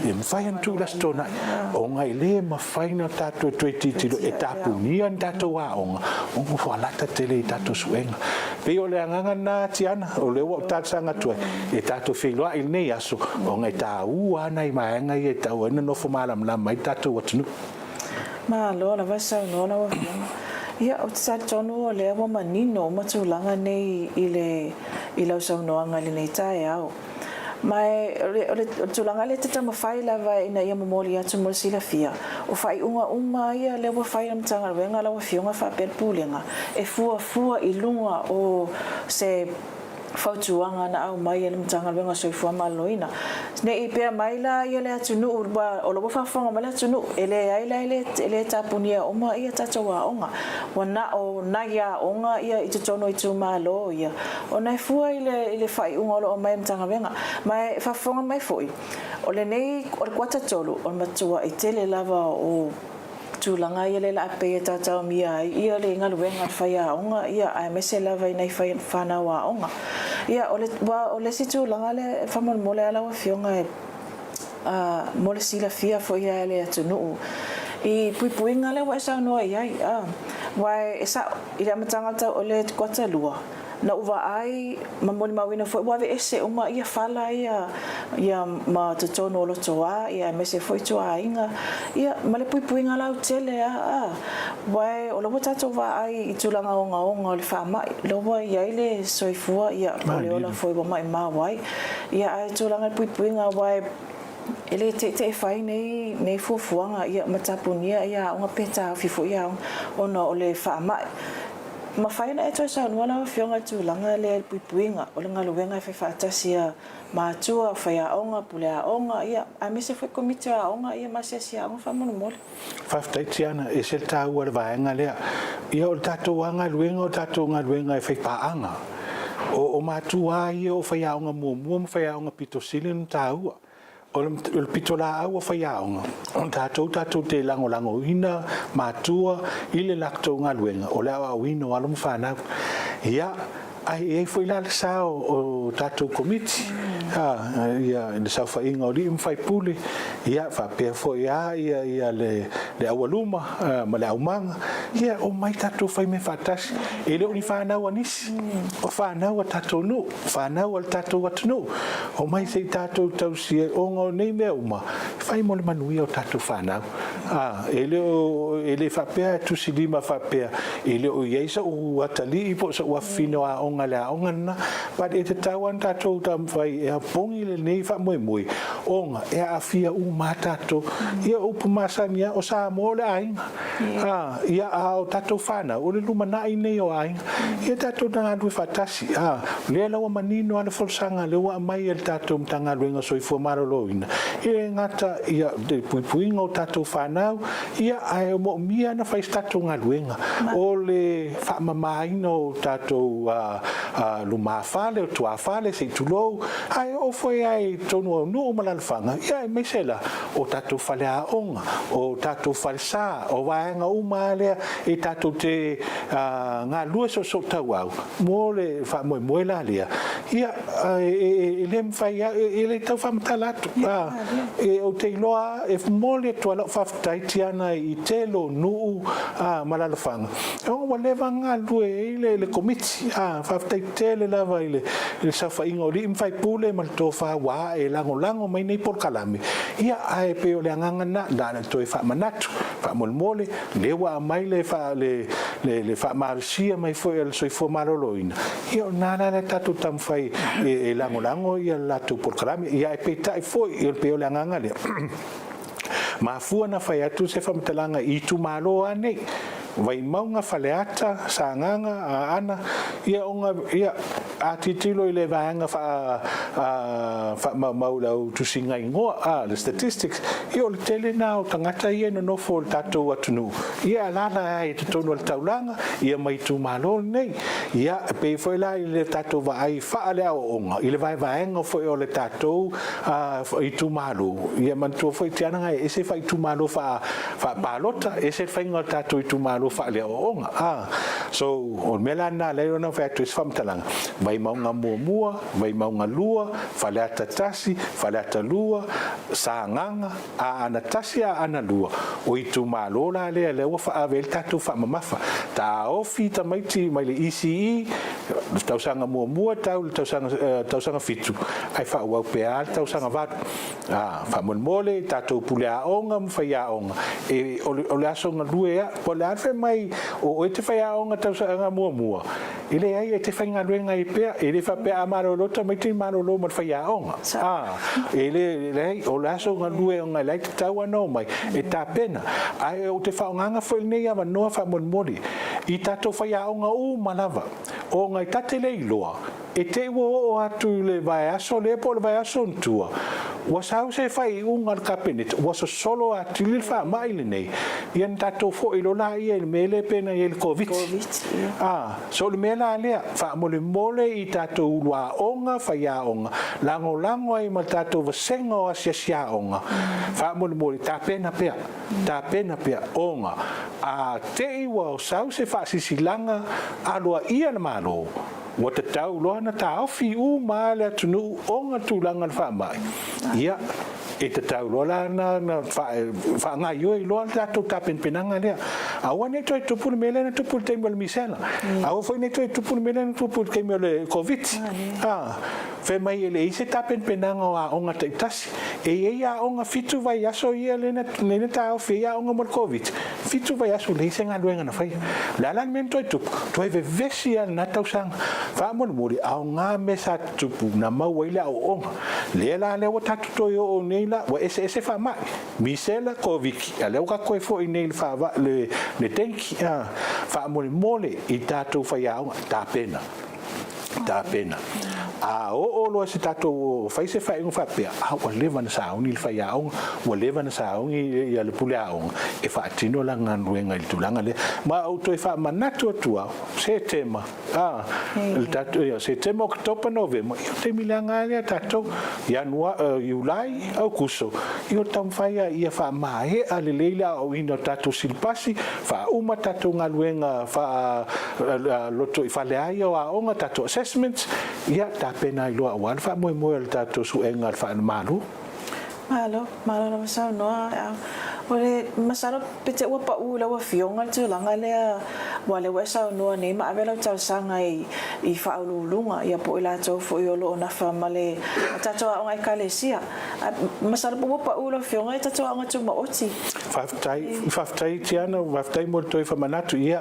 E mafai ona tuu i le Aso Toonai, ona e le mafai ona tatou toe tilotilo e tapunia ni tatou aoga, ona ua lata tele i tatou suega. E pei o le agaga lena Tiana, o lea ua ou talosaga atu ai, e tatou feiloai i lenei aso, ona e taua lava nai vaega ia e tatau ai ona nofo malamalama ai le tatou atunuu. Malo lava saunoa lau Afioga. Ia, ou te talitonu o lea ua manino uma tulaga nei i le, i lau saunoaga i lenei taeao. Ma o le, o le tulaga lea e te taumafai lava ina ia momoli atu mo le silafia, o faaiuga uma ia lea ua fai e le Matagaluega lau Afioga faapea le Pulega, e fuafua i luga o se fautuaga na aumai e le Matagaluega o Soifua Maloloina. Ne i pea mai la ia le atunuu, aua o la ua faafofoga mai le atunuu, e leai la e le, e le tapunia uma ia tatou aoga. Ua na o nai aoga ia i totonu o itumalo ia, Ona e fua i le, i le faaiuga o lo o aumai e le Matagaluega. Ma e faafofoga mai foi, o lenei, o le kuata tolu, o le matua'i tele lava o tulaga ia lea la a pei e taotaomia ai ia le galuega a le faiaoga ia aemaise lava i nai fanau aoga. Ia o le aua o le isi tulaga lea e faamolemole lava lau Afioga e a mo le silafia foi e le atunuu i puipuiga lea ua e saunoa i ai a aua e sa'o i le amataga o le kuata lua na ou vaai ma molimauina foi ua aveese uma ia fala ia ia ma totonu o Rotoā ia aemaise foi tuaaiga ia ma le puipuiga lautele a a aua o lea ua tatou vaai i tulaga ogaoga o le faamai lea ua i ai le soifua ia po o le ola foi ua maimau ai Ia ae tulaga i le puipuiga aua e le teitei fai nei nei fuafuaga ia ma tapunia ia aoga pe taofi foi ia aoga ona o le faamai. Mafai ona e toe saunoa lau Afioga i le tulaga lea i le puipuiga o le galuega e fai faatasi a matua, faiaoga, puleaoga ia aemaise foi komiti o aoga ia ma asiasi aoga faamolemole. Faafetai Tiana, e ese le taua o le vaega lea. Ia o le tatou lava galuega o le tatou galuega e fai paaga. O matua lava ia o faiaoga muamua ma faiaoga pito sili ona taua. O le pitolaau a faiaoga, o tatou tatou te lagolagoina matua i le latou galuega o le aoaoina o alo ma fanau. Ia, Ae i ai foi la le sao o tatou Komiti, ia le saofaiga o alii ma faipule, ia faapea foi lava ia le aualuma ma le aumaga, ia omai tatou fai mea faatasi. E le o ni fanau a nisi, o fanau a tatou nuu, fanau a le tatou atunuu. Omai se i tatou tausi ai, ona o nei mea uma, e fai mo le manuia o tatou fanau. A, e le o, e le faapea e tusilima faapea, e le o i ai so'u atalii po o so'u afafine o aoga i le aoga lena, but e tatau lava ona tatou taumafai e opogi lenei faamoemoe, ona e aafia uma lava tatou. Ia, o upu masani lava, o Samoa o le aiga, a, ia, a o tatou fanau, o le lumanai lenei o aiga. Ia tatou galulue faatasi, a, o lea la ua manino lava le folasaga lea ua aumai e le tatou Matagaluega o Soifua Maloloina, e le gata i le puipuiga o tatou fanau, ia, ae moomia ona fai se tatou galuega o le faamamaina o tatou lumafale, o tuafale, se i tulou, ae oo foi lava i totonu o nuu ma alalafaga, ia, aemaise la o tatou faleaoga, o tatou falesa, o vaega uma lava lea e tatou te galulue soosootauau mo le faamoemoe la lea, ia, e le mafai lava, e le tau faamatala atu. Ou te iloa lava, e momoli atu lava lau faafetai Tiana i tele o nuu ma alalafaga, ona ua leva ona galulue ai le Komiti. Faafetai tele lava i le saofaiga o alii ma faipule ma le tofa ua ae e lagolago mai nei polokalame, ia, ae pei o le agaga lena, na ona toe faamanatu, faamolemole, lea ua aumai le faamalosia mai foi a le Soifua Maloloina, ia o lena la lea tatou taumafai e lagolago le latou polokalame. Ia ae peitai foi, e pei o le agaga lea, mafua ona fai atu se faamatalaga i itumalo lava nei, Vaimauga, Faleata, Sagaga, Aana, ia ona, ia, a tilotilo i le vaega faamaumau i le au tusiga igoa, a, le statistics, ia o le tele lena o tagata ia e nonofo i le tatou atunuu, ia e alaala ai i totonu o le taulaga, ia ma itumalo lenei. Ia, e pei foi la i le tatou vaai faaleaoaoga i le vaevaega foi o le tatou itumalo, ia manatua foi Tiana e ese faaitumalo faapalota, ese le faiga o le tatou itumalo faaleaoaoga. A, so, o le mea la lena lea ona fai atu ai se faamatalaga, Vaimauga muamua, Vaimauga 2, Faleata 1, Faleata 2, Sagaga, Aana 1, Aana 2, o itumalo la lea lea ua faaave ai le tatou faamamafa. Taofi tamaiti mai le ECE, le tausaga muamua tau i le tausaga, tausaga fitu, ae faaauau pea lava le tausaga valu. A, faamolemole i tatou puleaoga ma faiaoga, e, o le, o le aso galue lava, po o le a le fai mai o oe e te faiaoga tausaga muamua, E leai, e te faigaluega ai pea. E le faapea a malolo tamaiti malolo ma le faiaoga. A, e le, leai, o le aso galue ona e la e tatau ona omai e tapena. Ae ou te faaaogaina foi lenei avanoa faamolemole i tatou faiaoga uma lava, ona e ta te le iloa, e te i ua oo atu i le vaiaso lea po o le vaiaso ona tua, Ua sau se faaiuga a le Kapeneta, ua sosolo atili le faamai lenei, ia na tatou foi loa laia i le mea lea pei ona i ai le Koviti. A, so o le mea la lea, faamolemole i tatou ulu aoga, faiaoga, lagolago ai ma le tatou vasega o asiasi aoga, faamolemole, tapena pea, tapena pea, ona a te i ua sau se faasilasilaga aloaia a le Malo, Ua tatau loa ona taofi uma lava le atunuu ona tulaga o le faamai, ia, e tatau loa la ona faagaoioi loa le tatou tapenapenaga lea. Aua ne i toe tupu le mea lea na tupu i le taimi o le misela. Aua foi ne i toe tupu le mea lea na tupu i le taimi o le Koviti. A, fai mai e leai se tapenapenaga o aoga taitasi. E i ai aoga fitu vaiaso ia lea na taofi ai aoga mo le Koviti. Fitu vaiaso leai se galuega na faia. O le a la le mea na toe tupu? Toe vevesi lava i lena tausaga. Faamolemole, aoga mea sa tutupu na maua ai le aoaoga. Lea la lea ua tatou toe oo nei la, ua eseese faamai, misela, Koviti, a lea ua tatou toe foi nei i le faavaa, le dengue. Faamolemole i tatou faiaoga, tapena. tapena. A oo loa se tatou fai se faaiuga faapea, a ua leva ona sauni le faiaoga, ua leva ona sauni ia le pule aoga e faatino lana galuega i le tulaga lea. Ma ou toe faamanatu atu au, Setema, a, le tatou, ia, Setema, Oketopa, Novema, ia o taimi leaga lava lea tatou, Ianua, Iulai, Aukuso, ia o le taumafai lava ia faamaea lelei le aoaoina o tatou silipasi, faauma tatou galuega faa loto i fale a ia o aoga, tatou assessments, ia tapena ai loa aua le faamoemoe o le tatou suega o le faale-Malo. Malo, malo lava saunoa. O le masalo pe te ua pau i lau afioga le tulaga lea aua lea ua e saunoa nei ma ave lau talosaga i i faauluuluga ia po o i latou foi o lo o nafa ma le tatou aoga ekalesia. Masalo pe ua pau i lau afioga i tatou aoga tumaoti. Faafetai, faafetai Tiana, faafetai mo le toe faamanatu. Ia,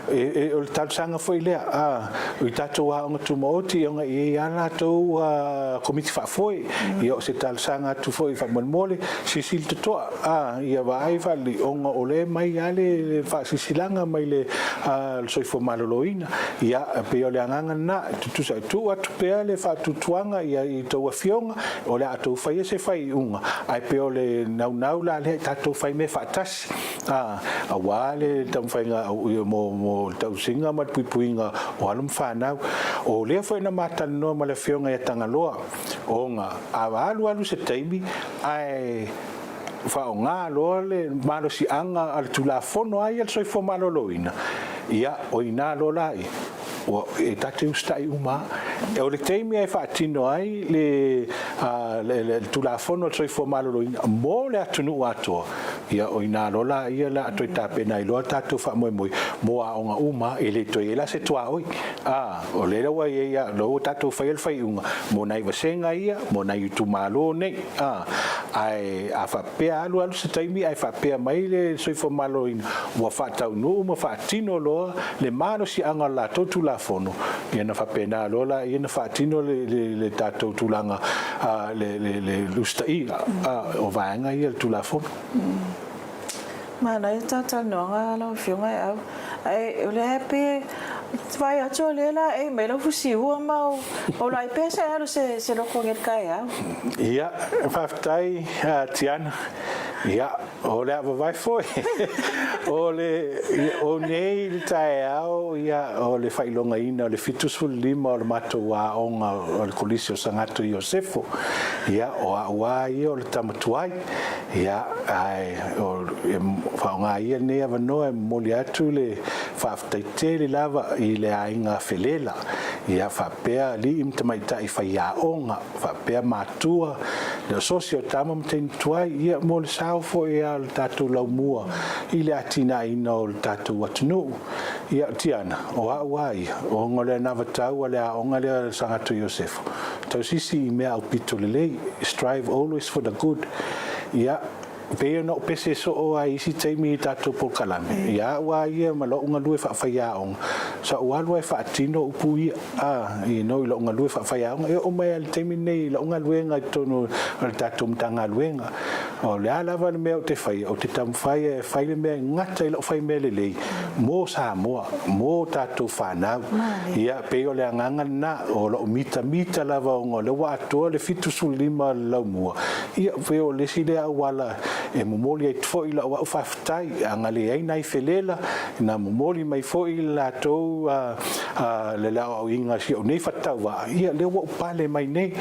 e, e, o le talosaga foi lea, a, i tatou aoga tumaoti, ona e i ai lava latou a, komiti faafoe. Ia, o se talosaga atu foi faamolemole, silasila totoa, a, ia vaai faalelei, ona o lea e mai lava le, le faasilasilaga mai le, a, le Soifua Maloloina. Ia, e pei o le agaga lena, e tutusa, e tuu atu pea le faatuatuaga ia i tou afioga, O le a tou faia se faaiuga, ae pei o le naunau la lea i tatou fai mea faatasi, a, aua le taumafaiga mo, mo le tausiga ma le puipuiga o alo ma fanau. O lea foi na ma talanoa ma le Afioga ia Tagaloa, ona a alualu se taimi ae faaaoga loa le malosiaga a le Tulafono lava ia a le Soifua Maloloina, ia, o i ina loa la ia, Ua, e ta te usitai uma lava. O le taimi e faatino ai le, le, le Tulafono a le Soifua Maloloina mo le atunuu atoa, ia o ina loa la ia la toe tapena ai loa tatou faamoemoe mo aoga uma, e le toe i ai la se tuaoi. A, o lea ua i ai, lea ua tatou faia le faaiuga mo nai vasega ia, mo nai itumalo nei. A, ae a faapea alu alu se taimi ae faapea mai le Soifua Maloloina ua faataunuu ma faatino loa le malosiaga o le latou Tulafono, ia ona faapena loa laia ona faatino le, le, le tatou tulaga, le, le, le usitaia o vaega ia o le Tulafono. Manaia ta talanoaga lau Afioga e Au. Ae o lea pe vaai atu o lea la ei mai lau fusiua ma o lai pea se alu se se loko nge taeao. Ia, faafetai Tiana. Ia, o le a vavae foi. O le o nei le taeao ia o le faailogaina o le 75 o le matou aoga o le Kolisi o Sagato Iosefo. Ia, o au lava ia o le tama tuai. Ia, ae e faaaoga ia lenei avanoa e momoli atu le faafetai tele lava i le aiga Felela, ia faapea alii ma tamaitai faiaoga, faapea matua, le ososi o tama ma teine tuai, ia mo le sao foi a le tatou laumua i le atinaeina o le tatou atunuu. Ia, Tiana, o au a ia, ona o le anavatau a le aoga lea a Sagato Iosefo, tausisi i mea aupito lelei, strive always for the good. Ia, pei ona ou pese soo lava i isi taimi i tatou polokalame, ia au lava ia ma lou galue faafaiaoga, sa ou alu lava e faatino upu ia, a, you know, i lou galue faafaiaoga, e oo mai lava i le taimi lenei i lau galuega i totonu o le tatou Matagaluega. O le a lava le mea ou te faia, ou te taumafai e fai le mea e gata i la'u fai mea lelei mo Samoa, mo tatou fanau. Ia, pei o le agaga lena, o la'u mitamita lava ona o lea ua atoa le 75 o le laumua, ia, pei o le isi lea auala e momoli ai foi la'u a'u faafetai, ana leai nai felela, na momoli mai foi le latou le aoaoina o si ou nei fatatauvaa, ia lea ua ou pale mai nei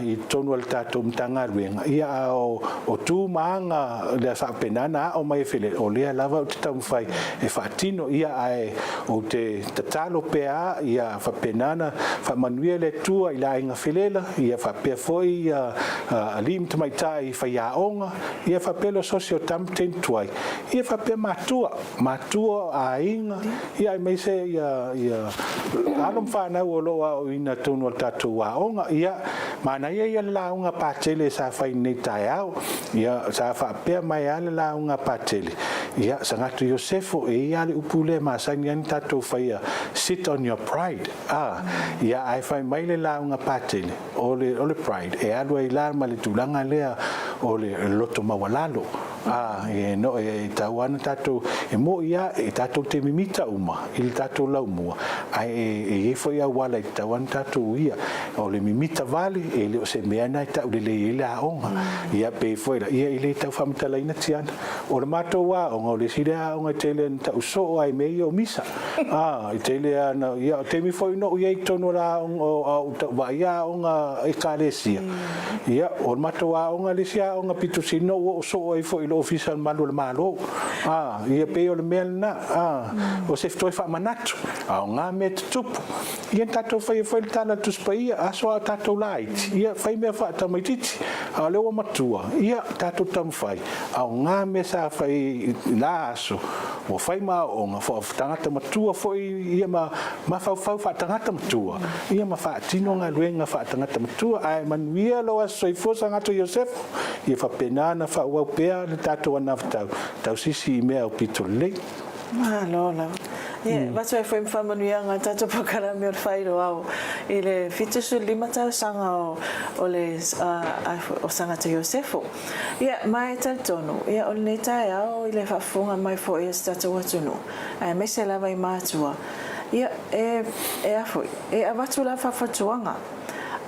i totonu o le tatou Matagaluega, ia a o tu ma aga lea faapena na ao mai e Felela, o lea lava ou te taumafai e faatino, ia ae ou te tatalo pea ia faapena na faamanuia le Atua i le aiga Felela, ia faapea foi ia alii ma tamaitai faiaoga, ia faapea le ososi o tama teine tuai, ia faapea matua, matua o aiga, ia aemaise ia ia alo ma fanau o lo o aoaoina totonu o le tatou aoga. Ia, manaia ia le lauga Patele sa fai i lenei taeao. Ia, sa faapea mai lava le lauga Patele, ia, Sagatu Iosefo, e i ai lava le upu lea e masani ai ona tatou faia, sit on your pride. A, ia, ae fai mai le lauga Patele, o le, o le pride, e alu ai la ma le tulaga lea o le loto maualalo. A, e no, e tau ana tatou, e mo'i a, e tatou te mimita uma i le tatou laumua, ae e, e i ai foi auala e tatau ana tatou uia. O le mimita vale, e le o se mea na e taulelei ai le aoga. Ia, pei foi la, ia, e le tau faamatalaina Tiana. O le matou aoga, o le isi lea aoga e tele ana tau soo ai mea ia o misa. A, e tele ana, ia, o taimi foi na ou i ai i totonu o le aoga, a o ou tau vaaia aoga Ekalesia, Ia, o le matou aoga le isi aoga pito sili na ou oo soo ai foi i le Ofisa o le Malu o le Malo. A, ia pei o le mea lena, a, o se toe faamanatu, aoga mea tutupu. Ia na tatou faia foi le Tala a le Tusi Paia, aso a o tatou laiti, ia fai mea faatamaitiiti, a o lea ua matua, ia tatou taumafai, aoga mea sa fai i la aso, ua fai ma aoaoga, faa-tagata matua foi ia ma mafaufau faatagata matua, ia ma faatino galuega faatagata matua. Ae manuia lou aso soifua Sagato Iosefo, ia faapena ona faaauau pea le tatou anavatau tausisi i mea aupito lelei. Malo lava. Ia, e avatu ai foi ma faamanuiaga a le tatou polokalame o le Faailoao i le 75 tausaga o, o le, o Sagato Iosefo. Ia, ma e talitonu, ia, o lenei taeao i le faafofoga mai foi a si tatou atunuu, aemaise lava i matua, ia, e, e a foi, e avatu lava faafatuaga.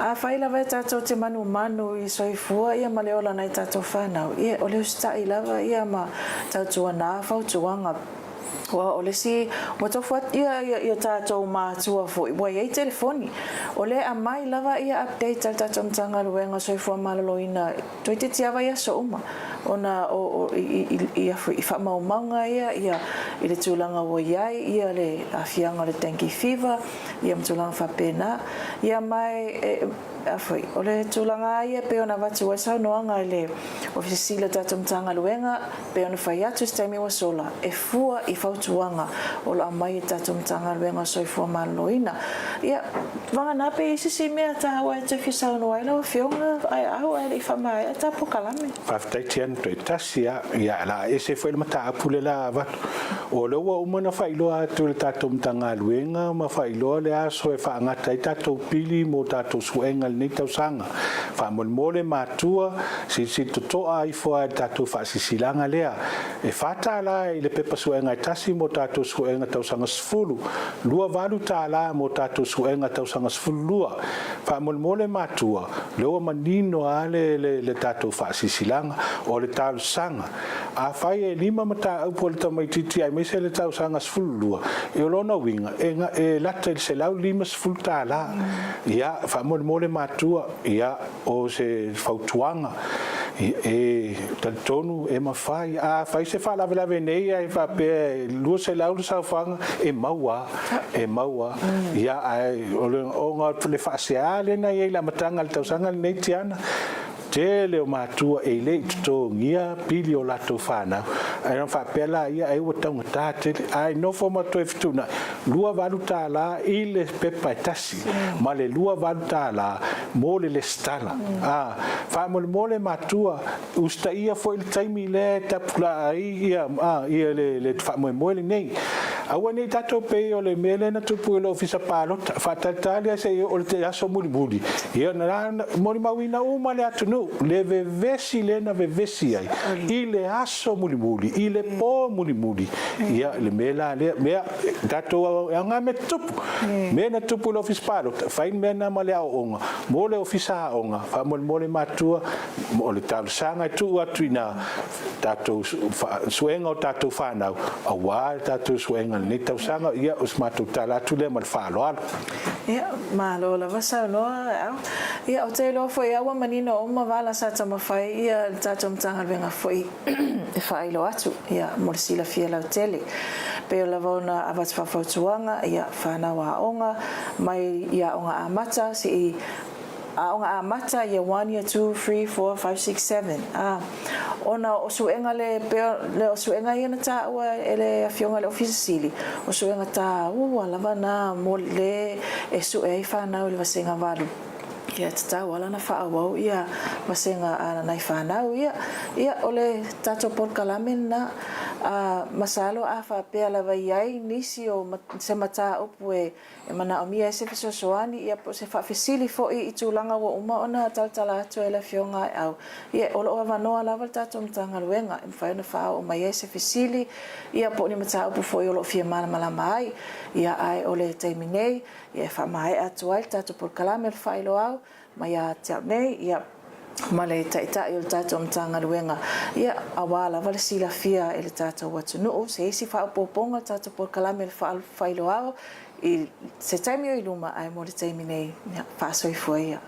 Afai lava e tatou te manumanu i soifua ia ma le ola nai tatou fanau, ia, o le usitai lava ia ma tautuana fautuaga. Aua o le isi, ua tofu atu ia, ia, ia tatou matua foi, ua i ai telefoni. O lea e aumai lava ia update a le tatou Matagaluega o Soifua Maloloina Toeitiiti lava i aso uma, ona o, o, i, i, i, i faamaumauga ia, ia, i le tulaga ua i ai ia le aafiaga o le dengue fever, ia ma tulaga faapena. Ia ma e, e, a foi, o le tulaga lava ia e pei ona avatu ai saunoaga i le Ofisa Sili o le tatou Matagaluega, pei ona fai atu i se taimi ua sola, e fua i fautuaga o lo o aumai e le tatou Matagaluega o Soifua Maloloina. Ia, vagana pe i ai se isi mea taua e toe fia saunoa ai lau Afioga Aeau ae le i faamaea ta polokalame. Faafetai Tiana, toe tasi a, ia o le a ese foi le mataupu lea o le a avatu. O lea ua uma ona faailoa atu e le tatou Matagaluega ma faailoa le aso e faagata ai tatou pili mo tatou suega i lenei tausaga. Faamolemole matua, silisili totoa ifo lava i le tatou faasisilaga lea. E $4 i le pepa suega e tasi mo tatou suega tausaga sefulu, $28 mo tatou suega tausaga 12. Faamolemole matua, lea ua manino lava le, le, le tatou faasisilaga, o le talosaga. Afai e lima mataupu a le tamaitiiti aemaise le tausaga 12, e o lona uiga, e, e lata i le $150. Ia, faamolemole matua, ia, O se fautuaga, e talitonu e mafai. A fai se faalavelave nei ae faapea e 200 le saofaga, e maua lava, e maua lava. Ia, ae o le, ona o le faasea lea na i ai i le amataga o le tausaga lenei Tiana, tele o matua e le i totogia pili o latou fanau, ae ona faapea laia ai ua taugata tele, ae nofo ma toe fetuunai, $28 i le pepa e tasi ma le $28 mo le lesitala. A, faamolemole matua, usitaia foi le taimi lea e tapulaa ai ia, a, ia le, le faamoemoe lenei. Aua ne i tatou pei o le mea lea na tupu i le Ofisa Palota, faatalitali lava se i oo i le aso mulimuli, ia na molimauina uma le atunuu le vevesi lea na vevesi ai i le aso mulimuli, i le po mulimuli. Ia le mea la lea, mea tatou e aoga mea tutupu. Mea na tupu i le Ofisa Palota, fai le mea lena ma le aoaoga mo le Ofisa Aoga, faamolemole matua, o le talosaga e tuu atu i ina, tatou suega o tatou fanau aua le tatou suega i lenei tausaga. Ia, o se matou tala atu lea ma le faaaloalo. Ia, malo lava saunoa Au. Ia, ou te iloa foi lava ua manino uma vala sa taumafai ia le tatou Matagaluega foi e faailoa atu, ia, mo le silafia lautele. Pei lava ona avatu faafautuaga, ia, fanau aoga mai i aoga amata se'i Aoga Amata, Year One, Year Two, Three, Four, Five, Six, Seven, ā, ona o suega le, pei o le suega ia na tāua e le Afioga i le Ofisa Sili, o suega tāua lava na mo le e sue ai fanau i le vasega valu, ia e tatau lava la ona faaauau ia vasega a nai fanau ia. Ia, o le tatou polokalame lena, ā, masalo a faapea lava i ai nisi o se mataupu e E manaomia ai se fesoasoani ia po o se faafesili foi i tulaga ua uma ona talatala atu e le Afioga Aeau. Ia, o lo o avanoa lava le tatou Matagaluega e mafai ona faaoo mai ai se fesili ia po o ni mataupu foi o lo o fia malamalama ai. Ia, ae o le taimi nei, ia e faamaea atu ai le tatou polokalame o le faailoau mai ia te au nei, ia, ma le Taitai o le tatou Matagaluega, ia, aua lava le silafia e le tatou atunuu se isi faaopoopoga o le tatou polokalame o le faailoao i se taimi o i luma, ae mo le taimi nei, ia, faasoifua ia.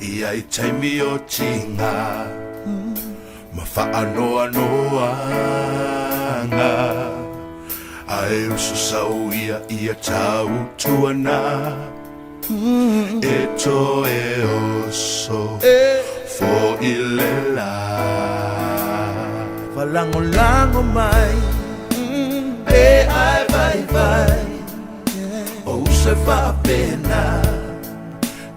Ia i taimi o tiga ma faanoanoaga, Ae uso sau ia ia tautuana e toe oso foʻi le la. Faalagolago mai pe ae vaivai, o uso e faapena.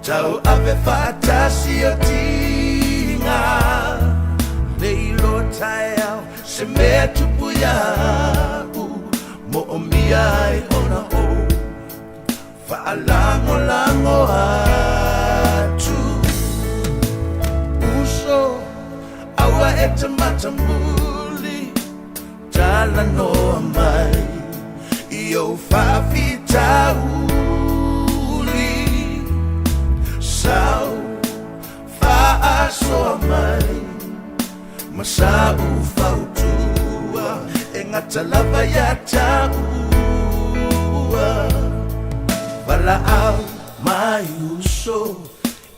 Tauave faatasi o tiga le iloa taeao se mea tupu iaʻu moomia ai ona ou faalagolago atu. Uso aua e te matamuli talanoa mai i ou faafitauli sau faasoa mai ma sa'u fautua e gata lava iā taua. Valaau mai uso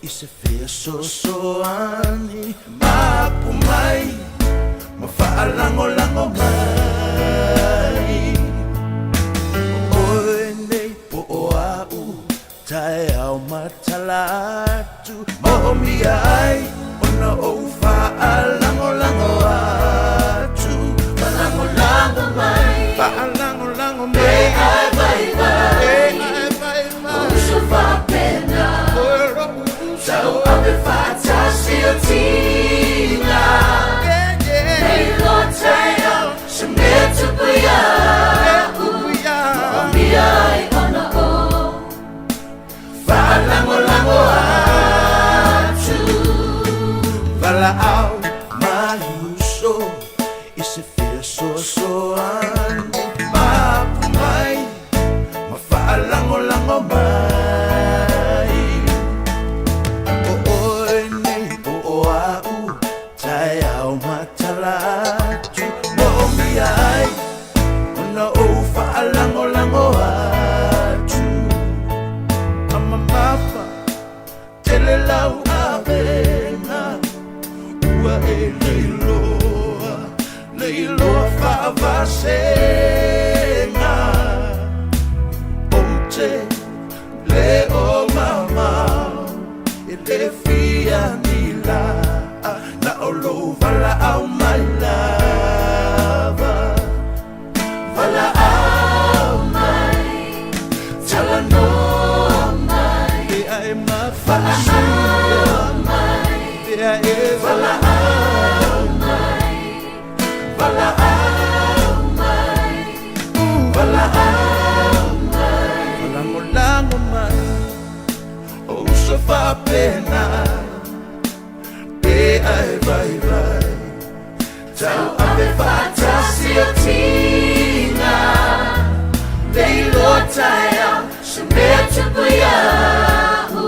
i se fesoasoani mapu mai ma faalagolago mai. O oe nei po o a'u taeao ma tala atu moomia ai ona ou faalagolago atu. Faalagolago mai, faalagolago mai, pe ae vaivai, pe ae vaivai, uso faapena, tauave faatasi o tiga le iloa taeao se mea tupu iaʻu moomia ai ona ou faalagolago atu. Valaau mai uso i se fesoasoani mapu mai ma faalagolago mai. O oe nei po o a'u taeao ma tala atu moomia ai ona ou faalagolago atu. Amamafa tele lau avega ua e leiloa leiloa faavasega ou te le o mamao e le fia ni la na o lou valaau mai lava. Valaau mai, talanoa mai, pe ae mafaasoa mai, pe ae valaau mai, valaau mai, valaau mai, falagolago mai o uso faapena pe ae vaivai tauave faatasi o tiga le iloa taeao se mea tupu iaʻu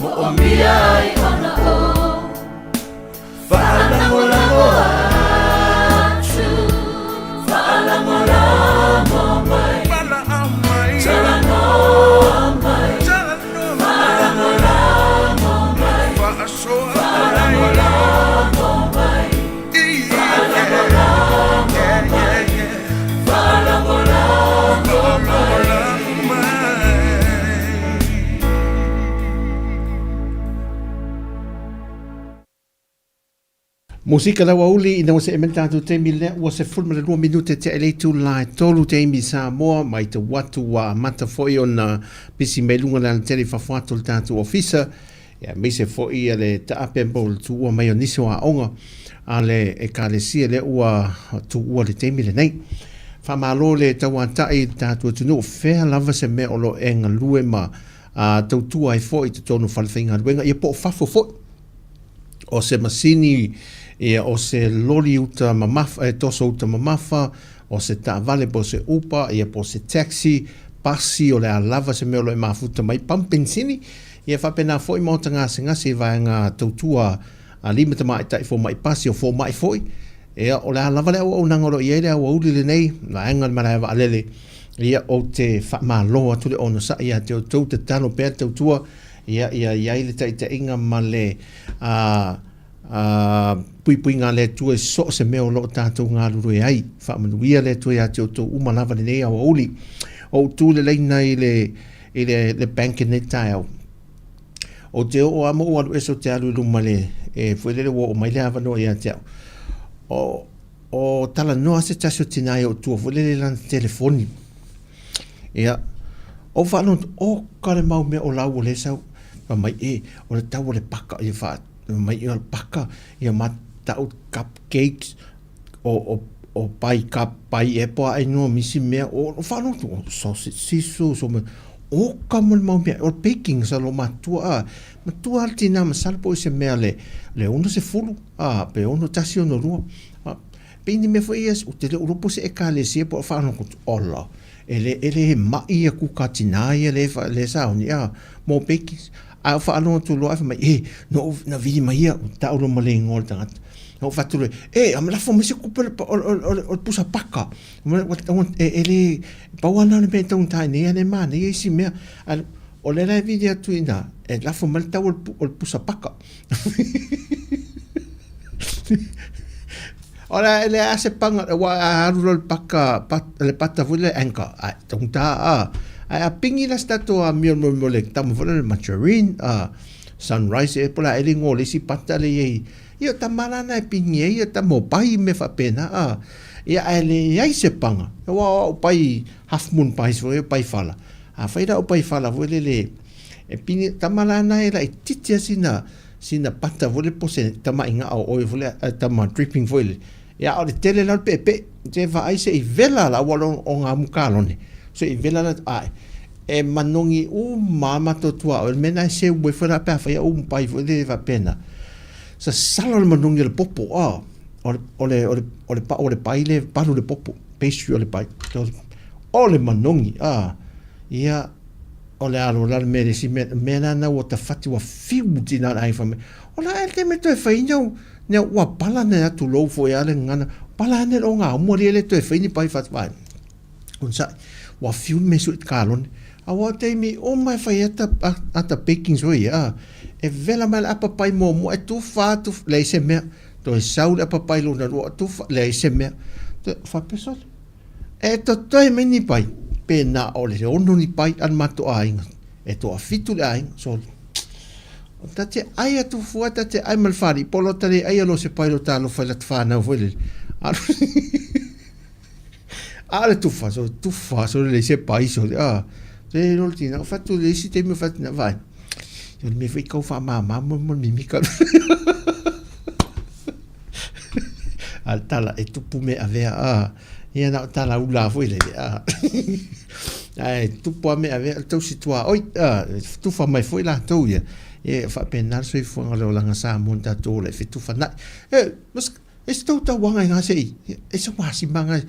moomia ai ona ou faalagolago atu. Faalagolago mai, talanoa mai, faalagolago mai, faalagolago mai, faalagolago mai, faalagolago mai. Musika lau auli ina ua see mai le tatou taimi lea ua 12 minute tea i le itula e tolu taimi Samoa mai te atu ua amata foi ona pisi mai luga le alatele i fafo atu o le tatou ofisa ia aemaise foi ia le taape mo le tuua mai o nisi o aoga a le ekalesia lea ua tuua le taimi lenei. Faamalo le tauatai i le tatou atunuu fea lava se mea o lo o e galue ma tautua ai foi i totonu o falefaigaluega ia po o fafo foi. O se masini, ia, o se loli uta mamafa, e toso uta mamafa, o se taavale po o se upa, ia, po o se taxi, pasi, o le a lava se mea o lo o e mafuta mai, pamu penisini, ia faapena foi maota gasegase i vaega tautua alii ma tamaitai fomai pasi, o fomai foi, ia, o le a lava le auaunaga o lo o i ai le aoauli lenei, vaega o le malae vaalele, ia, ou te faamalo atu le onosai ia te outou, tatalo pea le tautua. Ia, ia i ai le taitaiga ma le a, a, puipuiga a le Atua i so o se mea o lo o tatou galulue ai. Faamanuia le Atua ia te outou uma lava lenei aoauli. O ou tu i le laina i le, i le, le bank i lenei taeao. Ou te oo lava ma ou alu ese ou te alu i luma le, e foi lele ua oo mai le avanoa ia te au. O, o talanoa se tasi o tina i ou tua foi lele i lana telefoni. Ia, ou faalogo atu, oka le mau mea o lau o lea e sau, fai mai, e, o le tau o le paka, ia faa, fai mai, o le paka, ia ma tau cupcakes, o, o, o pai cup, pai epo a inoa misi mea, o, o faalogo atu, o sausage sizzle, so mea, oka mo le mau mea, o le baking sa lo matua, a, matua lava le tina masalo po o se mea le, le 60, a, pe 61, 62, a, pei ni mea foi ia, ou te le o iloa po o se ekalesia po o faalogo atu, ola, e le, e le ma'i ia kuka a tinā ia le, le sauni, a, mo bakings. Ae ou faalogo atu loa ae fai mai, e, na ou, na vili mai ia, ua tau loa ma le igoa o le tagata. Na ou fai atu loa, e, a lafo mai se kupe o le, o le, o le, o le pusa paka. E, e le, pau lava lena o le mea e taugata ai nei, a le manaia isi mea. Ae o lea la e vili atu i ina, e lafo mai le tau o le, o le pusa paka. O le leai a se panga, ua a alu loa le paka, pat, le pata foi le anchor, ai, taugata a. Ae a pingi la se tatou amio mo, mo le tama foi le margarine, a, sunrise e po o le a ea le igoa o le isi pata lea i ai. Ia o tama la na e pingi ai ia tama o pai mea faapena, a. Ia ae leai se panga, aua o au pai half moon pies foi, pai fala. Afai la o pai fala foi lele, e pingi, tama la na e laitiiti lava sina, sina pata foi lele po o se tamaiga o oe foi lea, tama dripping foi lele. Ia a o le tele la o le peepee, se vaai se i vela la ua o ngā mukalone. Se i vela la ae e manogi uma lava matou tuaoi, o le mea lena e seu ai foi la pe afai au pai foi lele faapena. Sasala le manogi o le popo, a o le o le o le o le pao o le pai le palu le popo, pastry o le pai. O le manogi, a ia O le alo la le mea le isi mea, mea la na ua tafati ua fiu tina le aiga fai mai, o la e le taimi e toe fai niau, niau ua pala ne atu lou foi a le gagana, pala ane le o ngā umu ali e le toe fai ni pai fat vai. Onsaʻi, ua fiu le mea sui kalone. A ua o taimi uma e fai ata, ata baking soi a, e vela mai le apa pai muamua e tufa atu, leai se mea, toe sau le apa pai lona lua, tufa, leai se mea. Toe, faapea sole. E totoe mai ni pai, pēnā o le ono ni pai a le matou aiga, e toafitu le aiga, sole. O ta te ai atu fua, ta te ai ma le whānau, i polo ta le ai alo se pai lo talofa i la te whānau foi lele. A le tufa, so tufa, so le se pai, so le, a, te lo le tina, o whatu le isi te mi whatu na vai. So le me whai kau wha māmā mo mo mimika. A le tala e tupu me avea a ia na o tala ula foi lele a ae tupu a me avea le tausi tuaoi a tufa mai foi latou ia e faapena le soifuaga o le olaga Samoa na tatou ola e fetufanai e mas e se tou tauaga i gase i e se wasimaga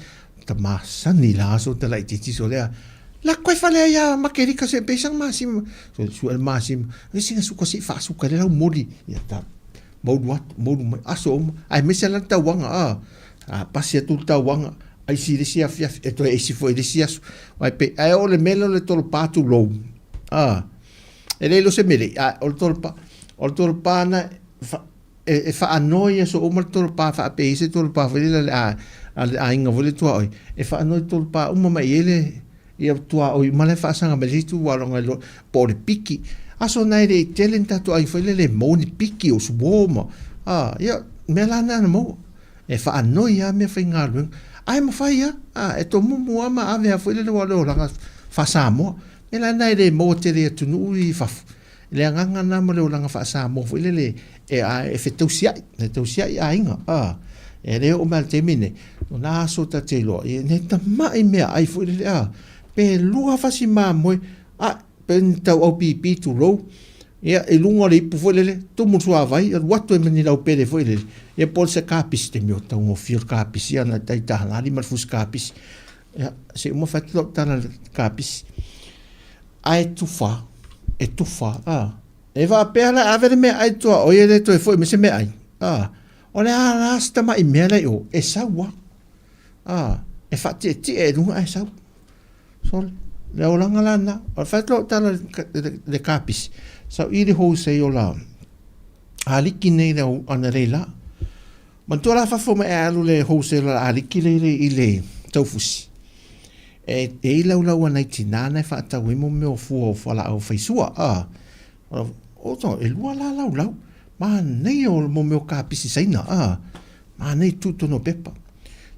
ta masani la aso ta laitiiti so lea la koe fale ai a makerika se pe sang masima so su el masima e singa suka si fa suka le lau moli ia ta Moulu atu, moulu mai, aso uma, aemaise la le tauaga, a, a pasi atu le tauaga, aisi i le isi afiafi, e toe aisi foi i le isi aso. Aua e pei, ae o le mea lea o le tolopa tulou, a, e le iloa se mea lei, a o le tolopa, o le tolopa na, e, e faanoa i aso uma le tolopa faapei se tolopa foi lele a le, a le aiga foi lele tuaoi, e faanoa i tolopa uma mai i ai le, Ia tuaoi uma la e faasaga mai le isi itu aloga i lo po o le piki. Aso na e le i tele ni tatou aiga foi lele e maua ni piki o suo ma a ia mea la na na maua. E faanoi lava mea faigaluega. Ae mafai lava, a e tomumu lava ma ave lava foi lele aua o le olaga faa-Samoa. Mea la na e le maua tele i atunuu i fafo. Le agaga lena ma le olaga faa-Samoa foi lele e a e fetausia'i, fetausia'i aiga, a. E le oo mai lava i le taimi lenei, o na aso ta te iloa, ia nei tama'i meaai foi lele, a, pe lua fasi mamoe, a, pe ni tauau pipi tulou, ia, i luga o le ipu foi lele, tumu le suavai, alu atu ai ma ni laupele foi lele, ia po o se kapisi, taimi o taugofie o le kapisi, ia na tai tālā lima le fusi kapisi, ia, se i uma fai atu lau tala i le kapisi. Ae tufa, e tufa, a. E faapea la e ave le meaai i tua o ia le toe foi me se meaai, a. O le a la se tamaʻi mea la i o, e sau a. A, e faatietie i luga ae sau. Sole, le olaga la lena. O le fai atu lau tala i le kapisi, Sauili wholesaler aliki nei le au analei la. Manatua la fafo mai ae alu le wholesaler aliki lei le i le taufusi. E e i laulau a nai tinā na e whaatau ai mo mea o fua o fualaau faisua. A, o to, e lua la laulau. Manaia o mo mea o kapisi Saina. A, manaia tu tonu o pepa.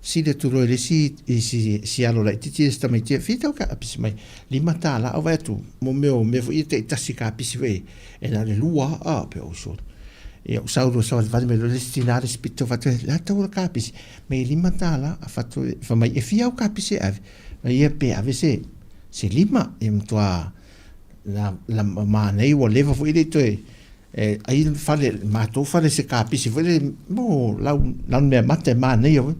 Sili atu loa i le isi i si, si alo laitiiti le isi tamaiti e fia tau kapisi mai. $5 au vaai atu mo mea o mea foi ia taitasi kapisi foi e na o le lua a pe o sole. Ia ou sau loa savalivali mai loa le isi tina le isi pito fai atu o le a le tau o le kapisi? Mei e $5 a fai atu fai mai e fia au kapisi e ave? Ia pe ave se se lima ia matua la, la manaia ua leva foi le i toe E ai le fale, le matou fale se kapisi foi lele mo lau lanumeamata e manaia foi.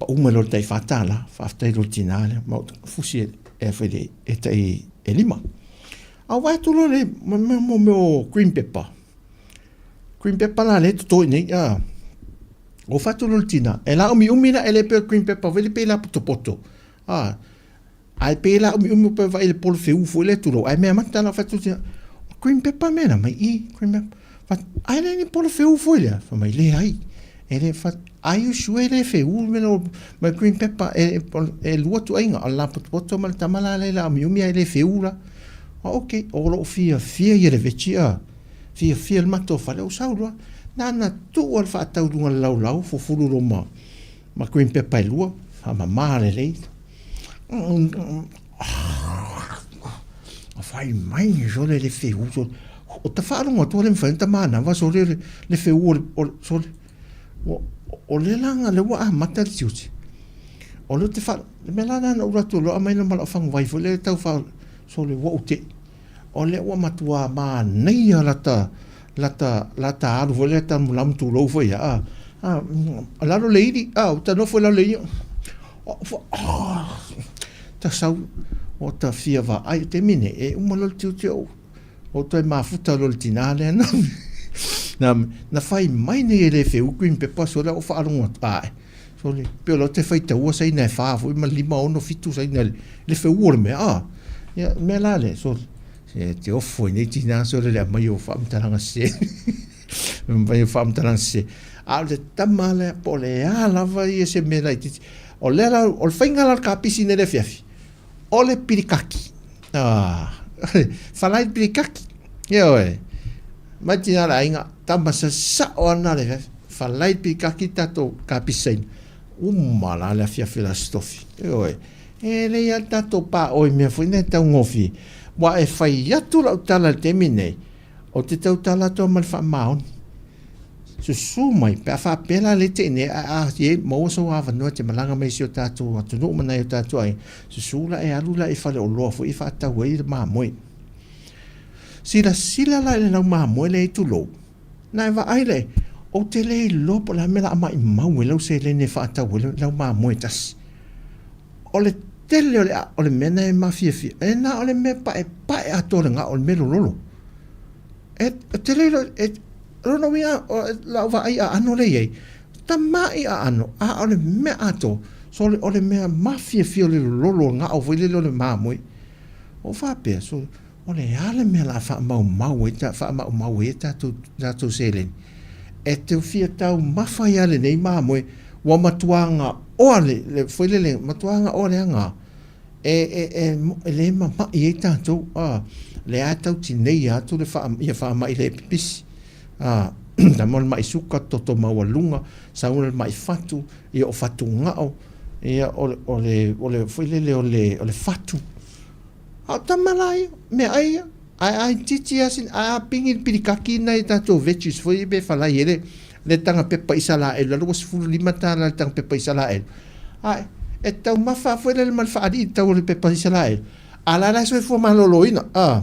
Pau mai loa i le tai $4, faafetai loa i le tina lea, ma ou fusi e fai le e tai e lima. A ou vaai atu loa le mea mo mea o green pepper. Green pepper la lea e toto i nei a. Ou fai atu loa i le tina, e laumiumi la e le pei o le green pepper foi lea pei la potopoto. A Ae pei la umiumi pe vaai i le polofeu foi lea tulou, ae mea mata la fai atu tina, green pepper mea na mai i, green pepper. Fai atu, ai le ni polofeu foi lea? Fai mai, leai. E le fai atu, are you sure e le feu le mea ma green pepper e, e lua tuaiga, o le lapotopoto ma le tama la lea umiumi ae le feu la. Oh, okay, o lou fiafia ia le veggie a. Fiafia le matou fale, ou sau loa. Na na tuu lava le faatau i luga o le laulau, fufulu loa ma, ma green pepper e lua, faamama lelei. Fai mai sole le feu sole. O ta faalogo atu le mafai ona ta manava sole le feu o le sole. O le laga lea ua amata le tiute. O lea ou te faalogo, le mea la lena na ou alu atu loa aumai ma lau faguvai foi lea tau faa sole ua ou te i. O lea ua matua manaia lata lata lata alu foi lea tamulamu tulou foi ia a a lalo le ili a ua ta nofo i lalo le ili ta sau o ta fia vaai i le taimi lenei e uma loa le tiute ou ou toe mafuta loa i le tina lea na na na fai mai nei e le feu green pepper sole ou faalogo atu ae sole pei o lea ou te faitaua saina e fa foi ma lima ono fitu saina le feu o le mea a ia mea la lea sole Se te ofo i nei tina sole le aumai o faamatalaga sese. Aumai o faamatalaga sese. A o le tama lea, po o le a lava ia se mea laitiiti. O lea la, o le faiga la o le kapisi nei i le afiafi, o le pilikaki. Ah, falai le pilikaki. Ioe. Mai tina le aiga, tama sasao ana le afiafi. Falai le pilikaki tatou kapisi saina. Uma la le afiafi o le Aso Tofi. Ioe. E lelei lava le tatou paoa i mea foi nei e taugofie, aua e fai atu lau tala i le taimi lenei, ou te tautala atu lava ma le faamaoni. Susu mai, pe a faapea la lea te i nei, ae a i ai maua sou avanoa e te malaga mai i si o tatou atunuu ma nai o tatou aiga, susu la e alu la i faleoloa foi e faatau ai le mamoe. Silasila la i le lau mamoe lea i tulou, na e vaai lea, ou te le iloa po o le a le mea o le a maimau ai lau seleni e faatau ai lau mamoe tasi. O le tele o le, o le mea na e mafiafia, e na o le mea paepae atoa o le gao, o le mea lololo. E, e te le iloa, e, lona uiga, o lau vaai aano lea e i ai, tamai aano, a o le mea atoa, so o le mea mafiafia o le lololo o le gao foi lele o le mamoe. Ua ou faapea, so, O le a le mea o le a faamaumau ai, faamaumau ai e tatou, tatou seleni? E te fia taumafa ai lava lenei mamoe, ua matua gaoa le, le, foi lele, matua gaoa le aga, e, e, e, e le mama'i ai tatou, a, lea lava e tau tineia atu le faa, ia faamai le pipisi, a, tama o le ma'i suka, toto maualuga, sau le ma'i fatu, ia o fatugao, ia o le, o le, o le, foi lele o le, o le fatu. A o tama la ia, meaai ia, ae a itiiti lava sina, ae a pigi le pilikaki nai a tatou veggies foi ia pe falai ai le, le taga pepa Isalaelu, lalo ua $15 le taga pepa Isalaelu. Ae, e taumafa foi lele ma le faalii le tau o le pepa Isalaelu, a o la la e soifua maloloina, a.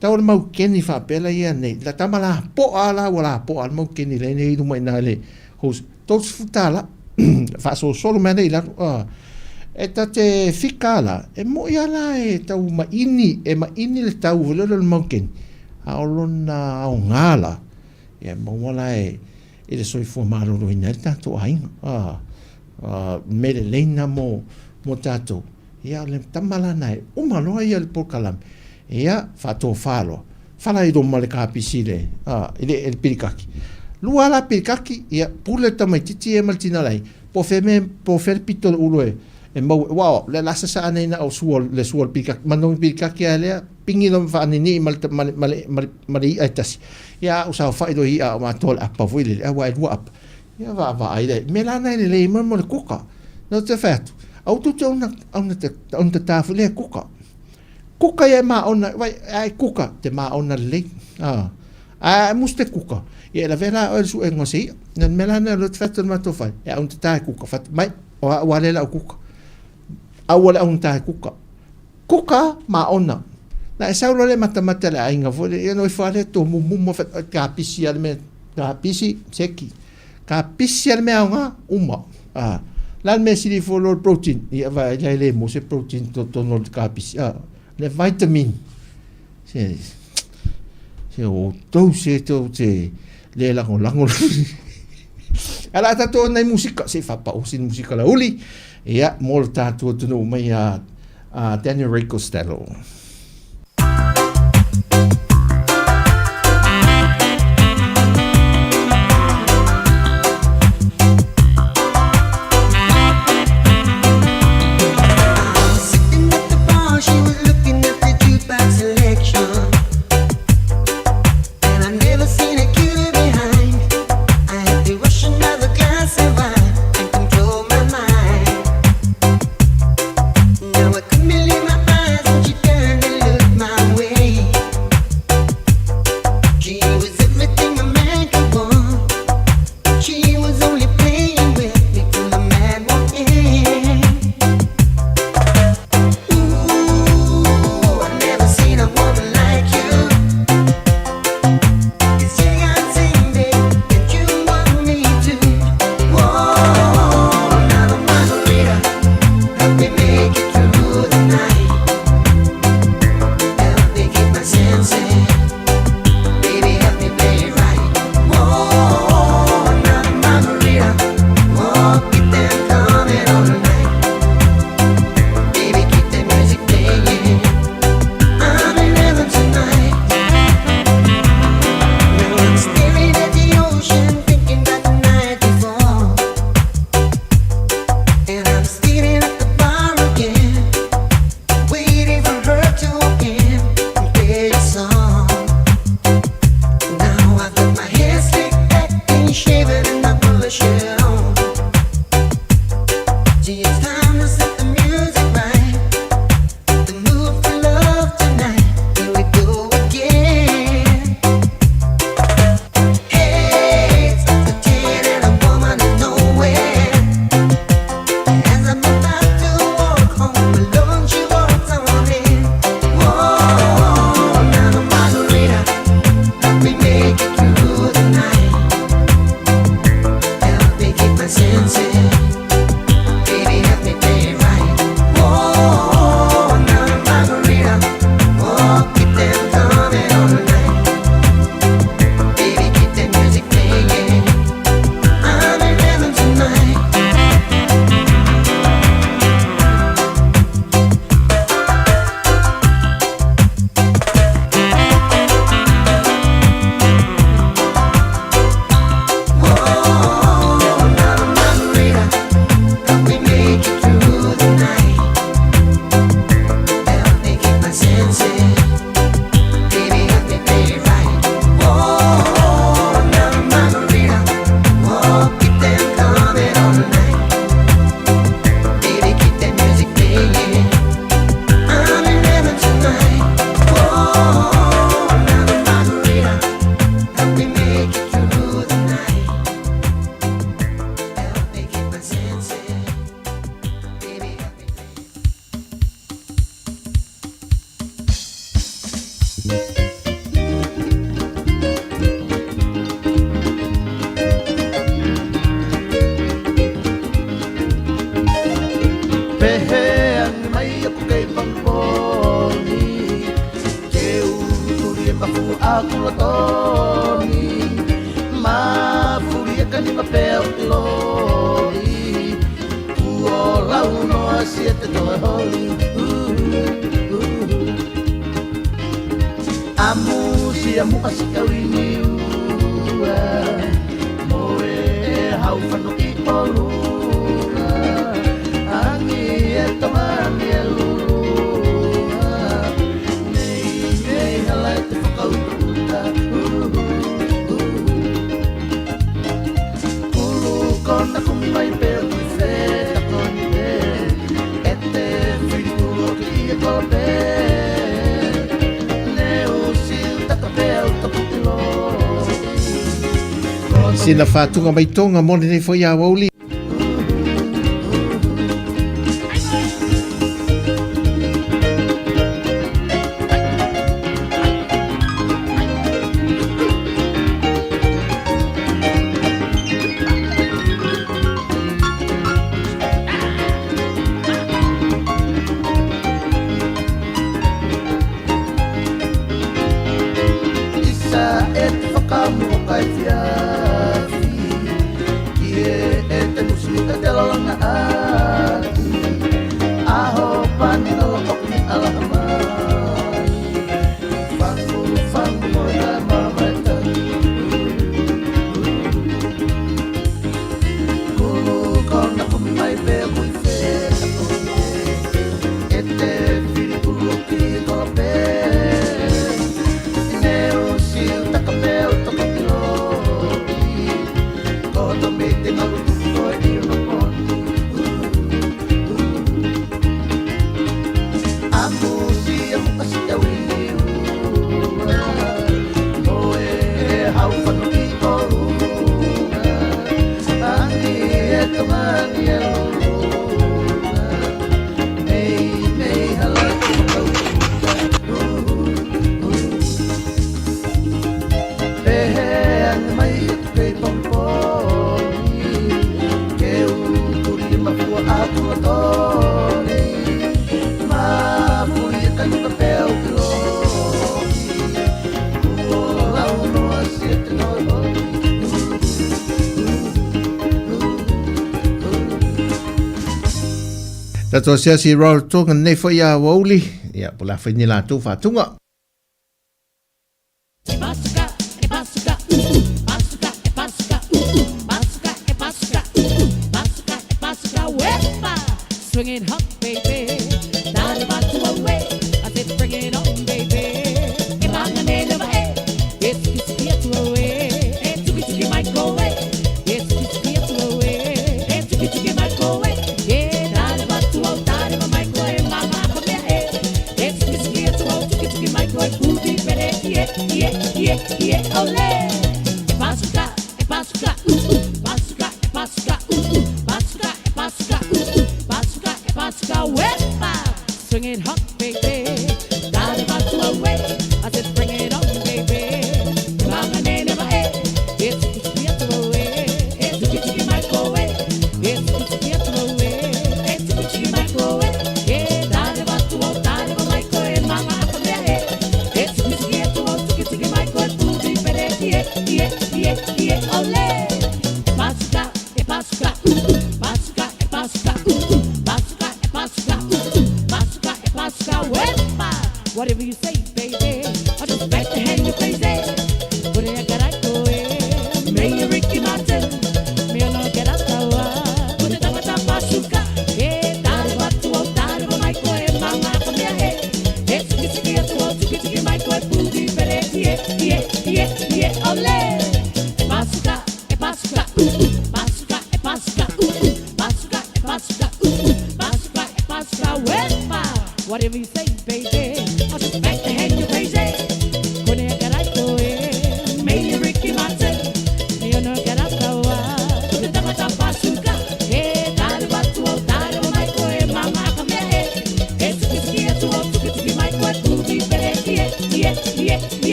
Tau o le maukeni faapea la ia nei, la tama lapoa la ua lapoa le maukeni lea nei i luma i ina i le hose, $30 faasolosolo mai lea i lalo. A, e ta te fika la, e moi lava la e tau maini, e maini le tau foi lele o le maukeni, a o lona aoga la, ia e maua la e, i le soifua maloloina ai le tatou aiga. A, a, mea lelei lena mo, mo tatou. Ia, o le tama la lena e uma loa ia le polokalame, ia, faatofa loa. Fala i loma le kapisi le, a, i le, le pilikaki. Lua la pilikaki, ia, pule le tamaititi ia ma le tina lai, po o fea mea, po o fea le pito o le ulu e, e maua, aua o le la sasaa nei na o sua, le sua o le pilikaki, manogi pilikaki a lea, pingi loa ma faaninii ma le, ma le, ma le, ma le, ma le i'a e tasi. Ia, a ou saofai loa i i'a a o atoa le apa foi lele, aua e lua apa. Ia, vaavaai lea, mea la na e lelei ai mo le kuka. Na ou te fai atu, aua tou te ona, ona, ona tatā foi lea e kuka. Kuka ia e māona, vai, ai kuka, te māona lelei. Ah. A musu te kuka, ia e lavea la oe le suʻega o se iʻa. Na le mea la lena o lea ou te fai atu i le matou fale, e augatata e kuka, fai atu, mai, o au lava lea o le au kuka. Aua le augata e kuka. Kuka, māona. Na e sau loa lea e matamata i le aiga foi lea, ia ona ifo lava lea tomumumu, fai atu, kapisi lava le mea, kapisi, seki. Kapisi lava le mea aoga, uma. Ah. O le a le mea e sili ifo i lo le protein? Ia vaai la e le maua se protein i totonu o le kapisi. Ah. Le vitamin. Se, se o outou se tou te le lagolago. Ae o le a tatou nai musika, se i faapao sina musika lauli, ia, mo le tatou atunuu mai a, a Daniel Ray Costello. Sina faatuga mai Tonga mo lenei foi aoauli. Tatou asiasi i Rarotonga nei foi a Wauli, ia po le a fai ni latou faatuga.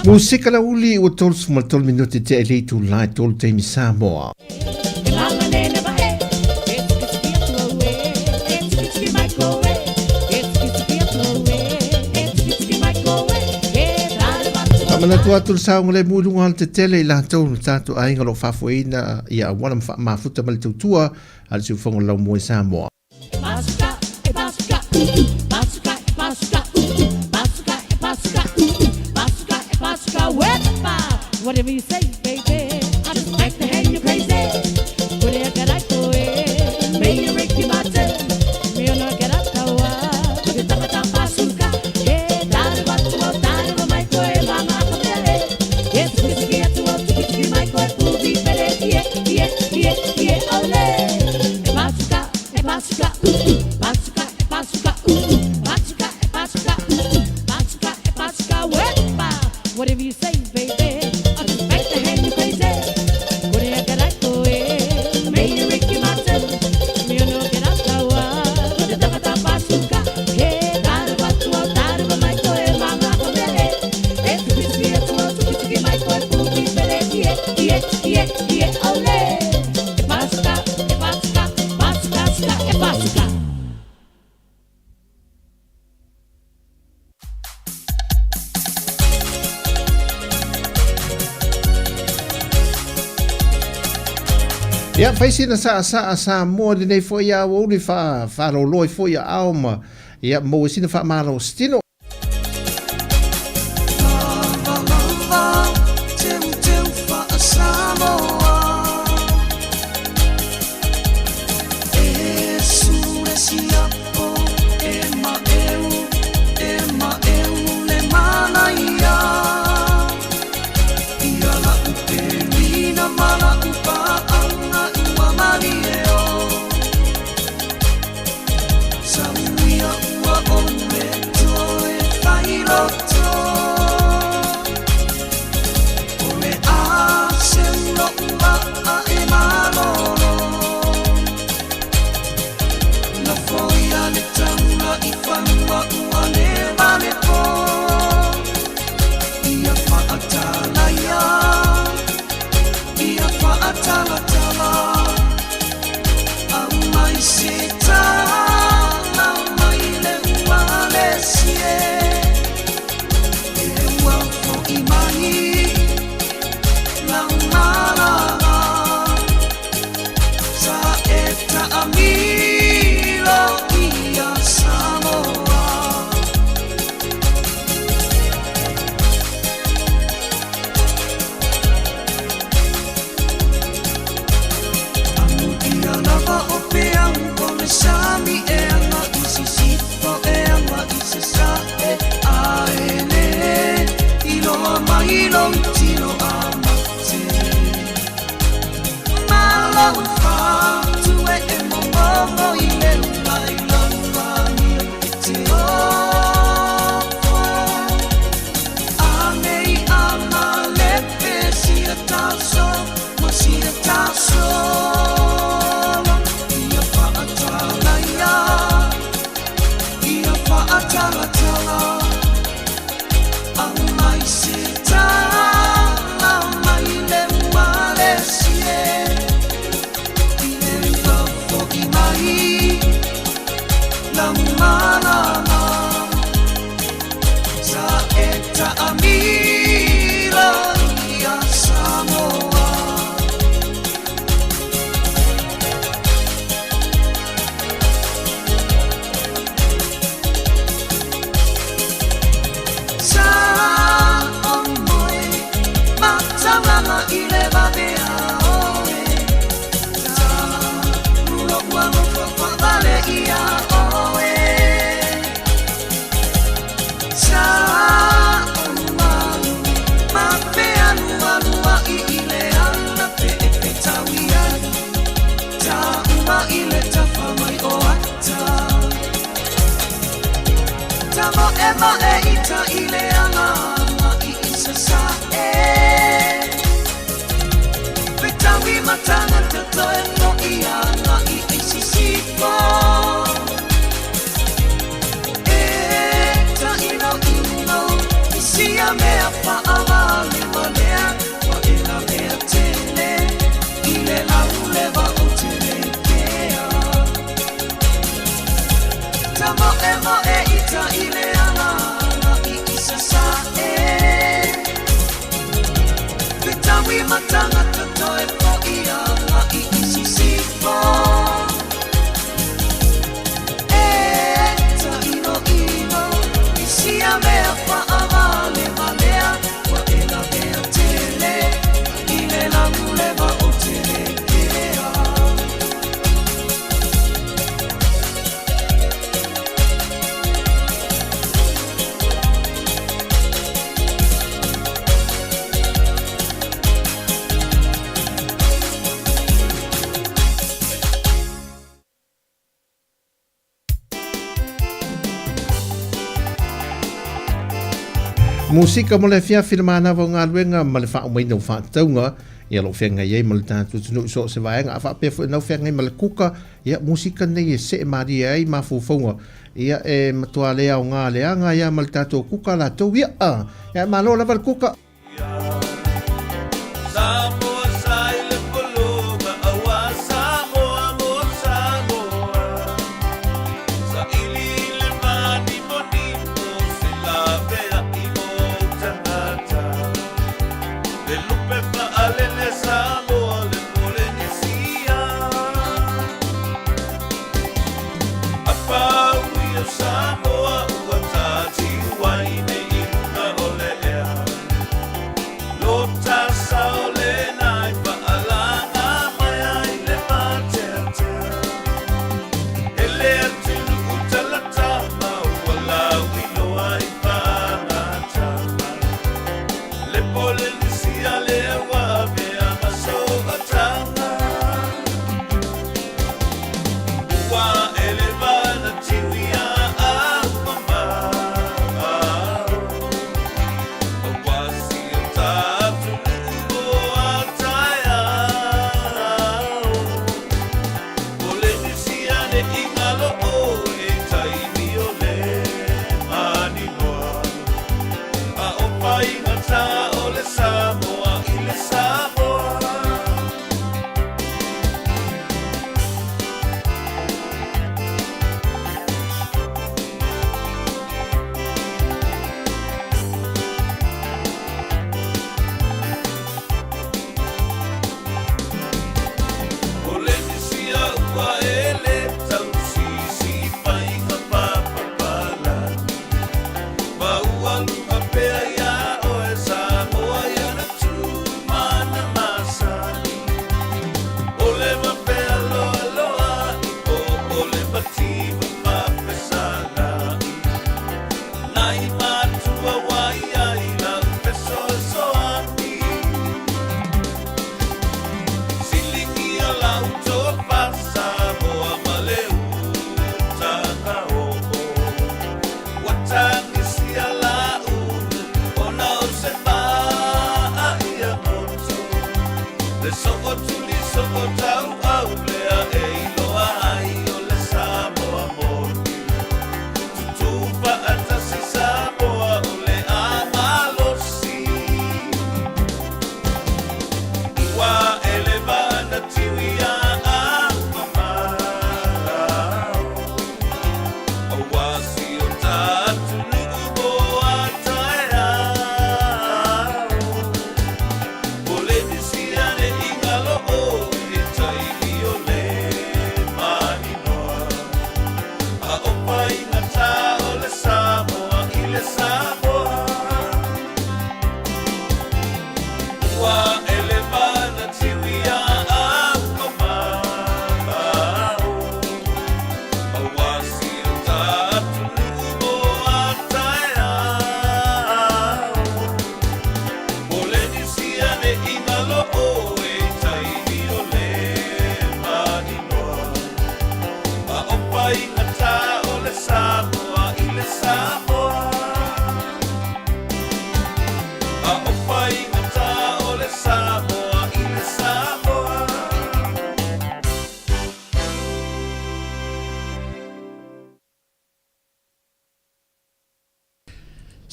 Musika la uli ua 33 minute tea i le itula e 3 taimi Samoa. Faamanatu atu le saogalemu i luga o le tetele i latou le tatou aiga o lo o faafoeina ia auala ma faamafuta ma le tautua a le siufofoga o le laumua i Samoa. Ia, fai sina saasaa Samoa lenei foi aoauli faaloloa ai foi aao ma ia maua ai sina faamalositino. Musika mo le afiafi le manava o galuega ma le faaumaina o faatauga ia lo feagai ai ma le tatou atunuu i so o se vaega a faapea foi ona feagai ma le kuka ia musika nei e see malie ai mafaufauga ia e matua le aoga leaga ai ma le tatou kuka latou ia ia malo lava le kuka.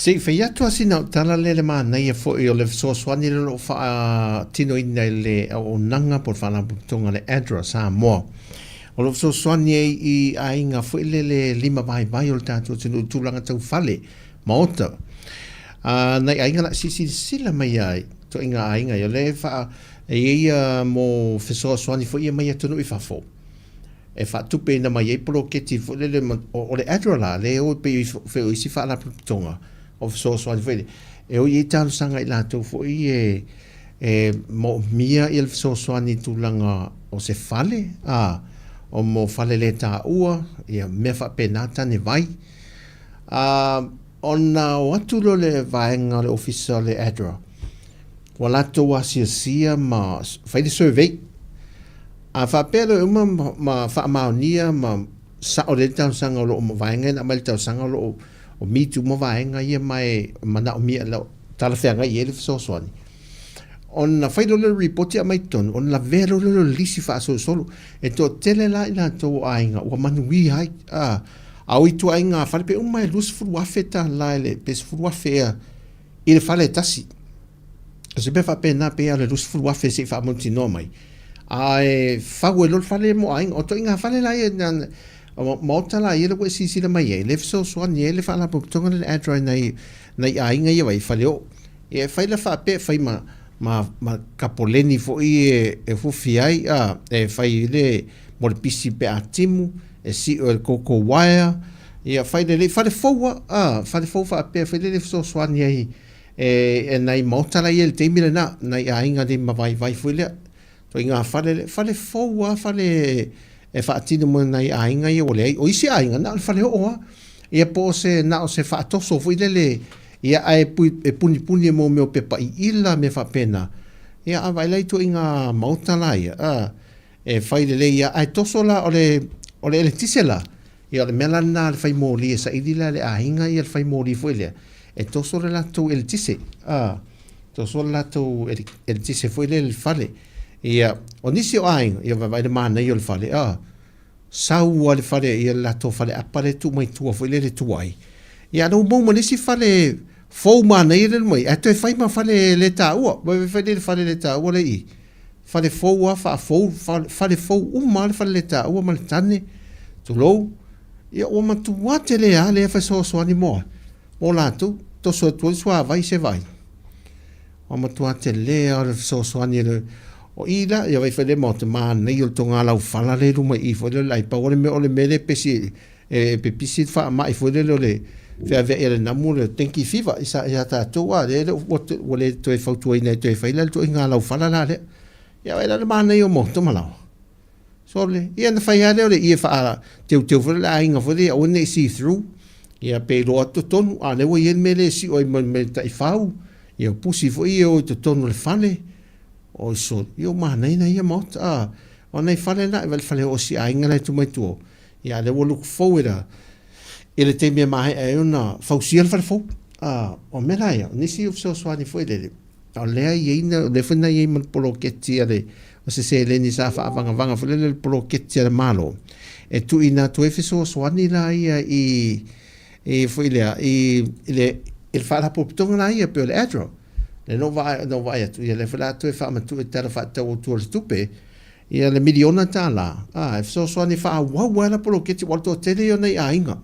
Se i fai atu a sina tala le le manaia foi o le fesoasoani le o lo o faatinoina e le auaunaga po o le Faalapotopotoga le ADRA Samoa. O lo o fesoasoani ai i aiga foi lele lima vaivai o le tatou atunuu i tulaga tau fale, maota. A nai aiga la silasila mai ai. Ituaiga aiga ia, o lea e faa, e i ai ia mo fesoasoani foi ia mai atunuu i fafo, e faatupeina mai ai poloketi foi lele ma, o le ADRA la, lea e o pei o isi faalapotopotoga o fesoasoani foi lea, e o i ai talosaga i latou foi e, e moomia ia le fesoasoani i tulaga o se fale, a, o mo fale le taua, ia mea faapena tane vai. A, Ona o atu lea o le vaega o le ofisa o le ADRA, ua latou asiasia ma fai le survey. A faapea loa e uma ma faamaonia ma sao lelei le talosaga o lo o vaega ia na aumai le talosaga o lo o meet uma vaega ia ma e manaomia talafeagai i ai le fesoasoani. Ona fai loa lea o le ripoti aumai i totonu, ona lavea loa lea o le lisi faasolosolo. E toatele la i latou o aiga ua manuia ai. A, a o ituaiga fale pe uma e $20,000 i le, pe $10,000 ea i le fale e tasi. O se mea faapena pei lava o le $20,000 se i faamautinoa mai. Ae fau ai loa le fale mo aiga. O ituaiga fale la ia, maota la ia lea ua e silasila mai ai, lea e fesoasoani ai le Faalapotopotoga lea o le ADRA i nai, nai aiga ia vai, fale oo. Ia e fai la faapea, e fai ma, ma, ma kapoleni foi e, e fufi ai, a, e fai le, mo le pisi pe a timu, e sio e le koko wire, ia fai lelei, fale fou a, a, fale fou faapea, fai lelei fesoasoani ai e, e nai maota la ia i le taimi lena, nai aiga nei ma vaivai foi lea. Ituaiga fale lea, fale fou lava, fale e faatino mo nai aiga ia ua leai. O isi aiga, na o le fale oo lava. Ia po o se, na o se faatoso foi lele, ia ae e punipuni e mea o pepa iila, mea faapena. Ia a vaai la i ituaiga maota la ia, a, e fai lelei lava. Ae toso la, o le, o le eletise la, Ia o le mea la lena a le fai moli e saili la e le aiga ia le fai moli foi lea, e toso le latou eletise, a, toso le latou eletise foi lea i le fale. Ia, o nisi o aiga, ia vaavaai le manaia o le fale, a, sau lava le fale, ia le latou faleapa lea e tuu mai tua foi lea le tuai. Ia a o lea ua maua ma le isi fale fou manaia lea e mai, ae toe fai ma fale le taua. Vaai fai le fale le taua lea i i. Fale fou lava, faafou, fale fou uma lava le faleletaua ma le tane, tulou. Ia ua matua tele lava lea fesoasoani mo ai? Mo latou, toso atu ai le suavai i se vaai. Ua matua tele lava o le fesoasoani e le O i la, ia vaai fai le maota, manaia o le toga laufala lea i luma i i foi lea o le ai. Pau o le mea o le mea lea e pesi e pipisi le faamai foi lele o le feaveai a le namu le dengue fever i sa ia tatou a lea ua le toe fautuaina e toe fai la le ituaiga laufala la lea. Ia vaai la le manaia o maota ma laoa. Sole, ia na fai lava lea o le ie faateuteu foi le aiga foi lea aua ne i see through. Ia pe iloa atu totonu, a lea ua i ai le mea lea e sio ai ma le taifau, ia pusi foi ia o i totonu o le fale. Oi sole, ia ua manaia nai ia maota. A, o nai fale la, e fale o si aiga la e tu mai tua. Ia a lea ua look forward a i le taimi e maea ai ona fausia le fale fou. A, o mea la ia, o nisi o fesoasoani foi lele, o lea e i ai, o lea foi na i ai ma le poloketi a le, o se seleni sa faavagavaga foi lele le poloketi a le Malo, e tuuina atu ai fesoasoani la ia i, i foi lea, i, i le, i le faalapotopotoga la ia, pei o le ADRA. Lea na ou vaai, na ou vaai atu, ia lea foi o le a toe faamatuu i le Tala Faatatau Autu o le Tupe, Ia le miliona tala, a, e fesoasoani e faaauau ai la poloketi, aua o le toatele ia o nai aiga.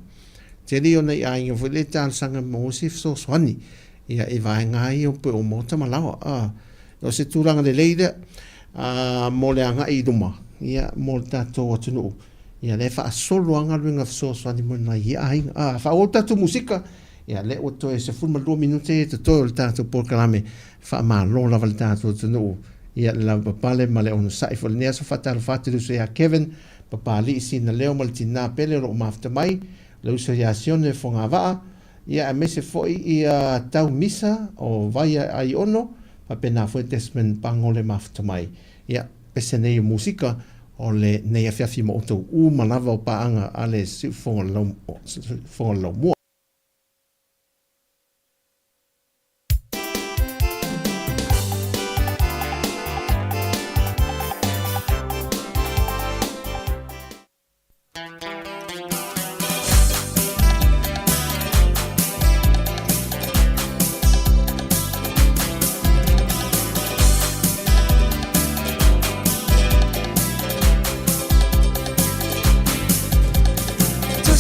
Tele ia o nai aiga foi lea e talosaga mo se fesoasoani. Ia, i vaega lava ia pei o maota ma laoa. A, o se tulaga lelei lea, a, mo le agai i luma, ia, mo le tatou atunuu. Ia, lea e faasolo lava galuega fesoasoani mo nai ia aiga. A, faaauau le tatou musika, ia, lea ua toe 12 minute ia totoe o le tatou polokalame. Faamalo lava le tatou atunuu. Ia le lavapapale ma le onosai foi i lenei aso. Faatalofa atu i le uso ia Kevin, Papalii Sinaleo ma le tina pele o lo o mafuta mai, le uso ia Sione Fogavaa, ia aemaise foi ia Tau Misa o Vaia Aiono, faapena foi Desmond Pago le mafuta mai. Ia, pese nei o musika o lenei afiafi ma outou uma lava o paaga a le Siufofoga o le Laumua.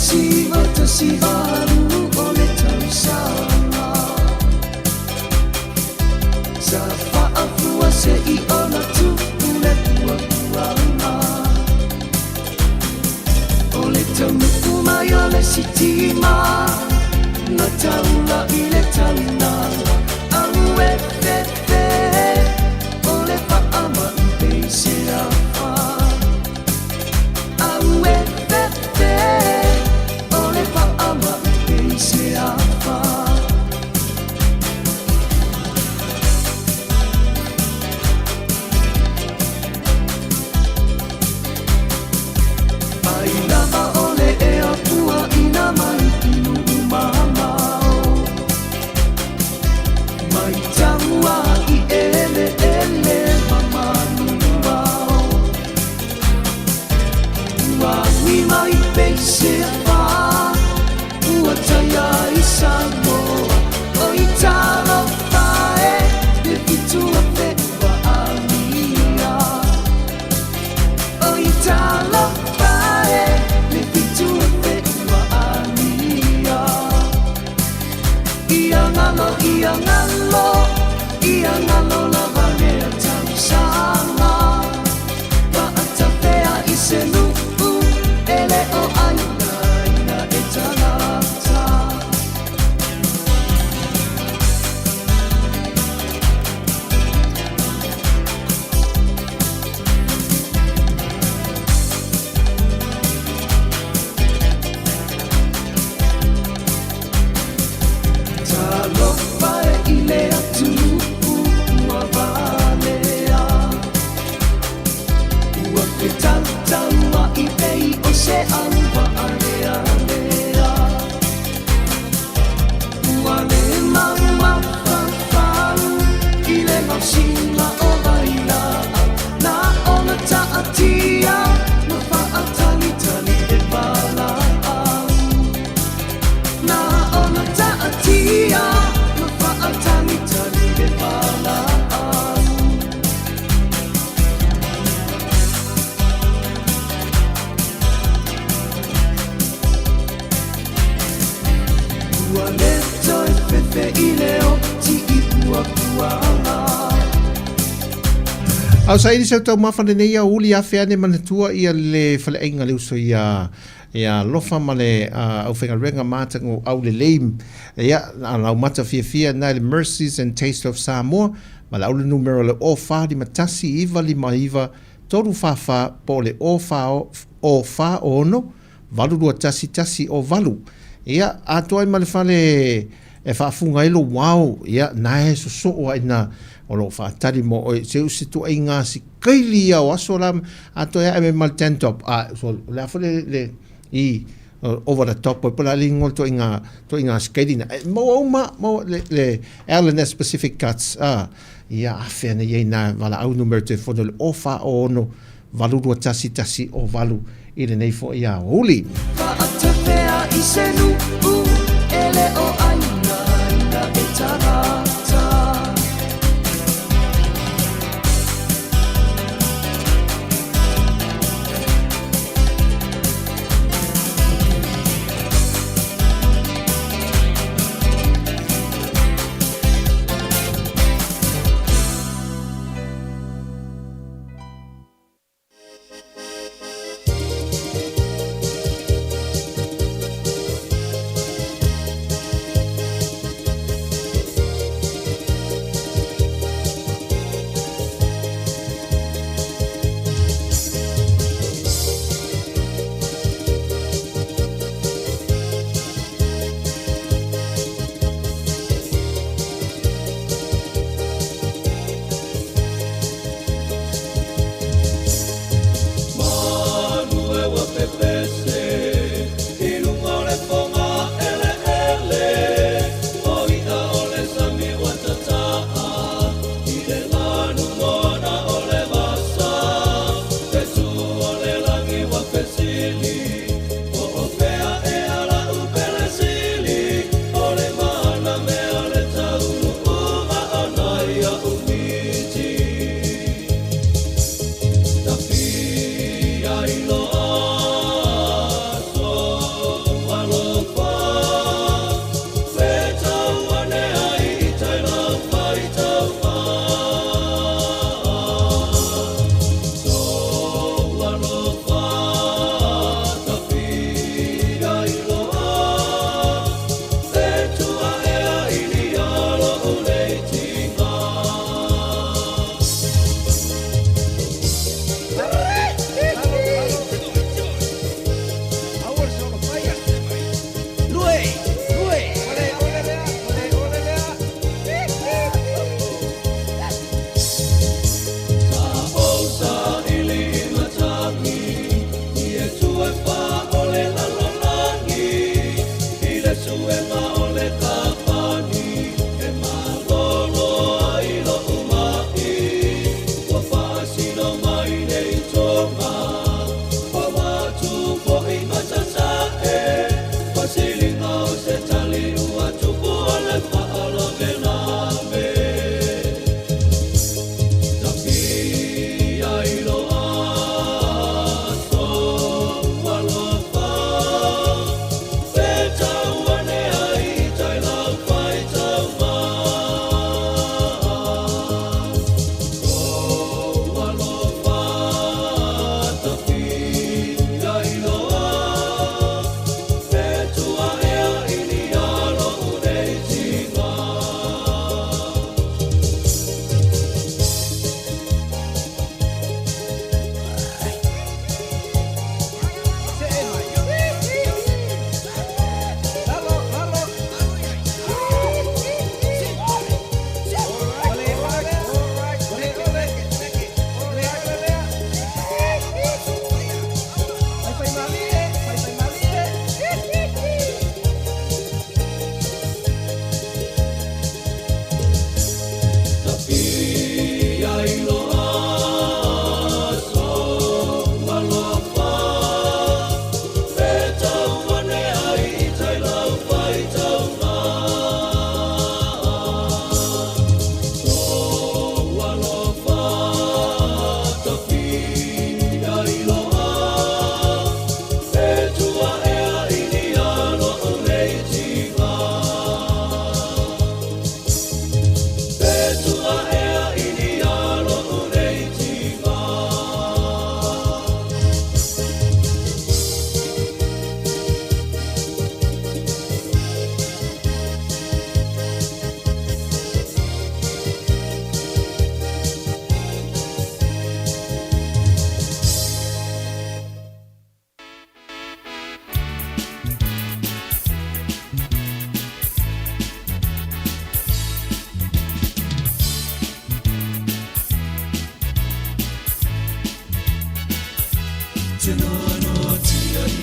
1918 o le tausaga. Sa. Se i ona tupu le puapuaga. O le taunuu mai o le sitima na taula i le taulaga. Auefefe o le faamai peiseafa. Auefefe o le faamai peiseafa. Mai lava o le ea puaina mai i nuu mamao. Mai taua i eleele ma manuao. Ua ui mai peiseafa, ua taia i Samoa. Oi talofa e, le 7000 ua amia. Oi talofa e, le 7000 ua amia. Ia galo, ia galo, ia galo lava lea tausaga. Faatafea i se nuu e le o ainaina e tagata. Talofa e i le atunuu ua valea. Ua fetautaua'i pei o se auvaalealea. Ua le mau mafaufau i le gaosiga o vailaau. Na ona taatia ma faatalitali e valaau. Na ona taatia ma faatalitali e valaau. Ua le toe fefe i le oti i puapuaga. Au saili sau taumafa lenei aoauli afe ane manatua ia le faleaiga le uso ia ia alofa ma le aufaigaluega matago aulelei ia laumata fiafia na le Mercies and Taste of Samoa ma le aule numera le 0 4 5 1 9 5 9 3 4 4 po o le 0 4 0 4 6 8 2 1 1 0 8. Ia atoa ai ma le fale e faafuga ai lou ao, ia na e sosoo ai na o loo faatali mo oe se u se tuaiga sikaili ia o aso la atoa ai ae ma le tank top a so o le a foi le le i over the top po la le igoa tuaiga tuaiga sikaili na e maua uma maua le le LNS Pacific Cuts a ia afe ana iai na valaau numera telefoni o le 0 4 6 8 2 1 1 0 8 i lenei foi aoauli. Faatafea i se nuu e le o ainaina e tagata.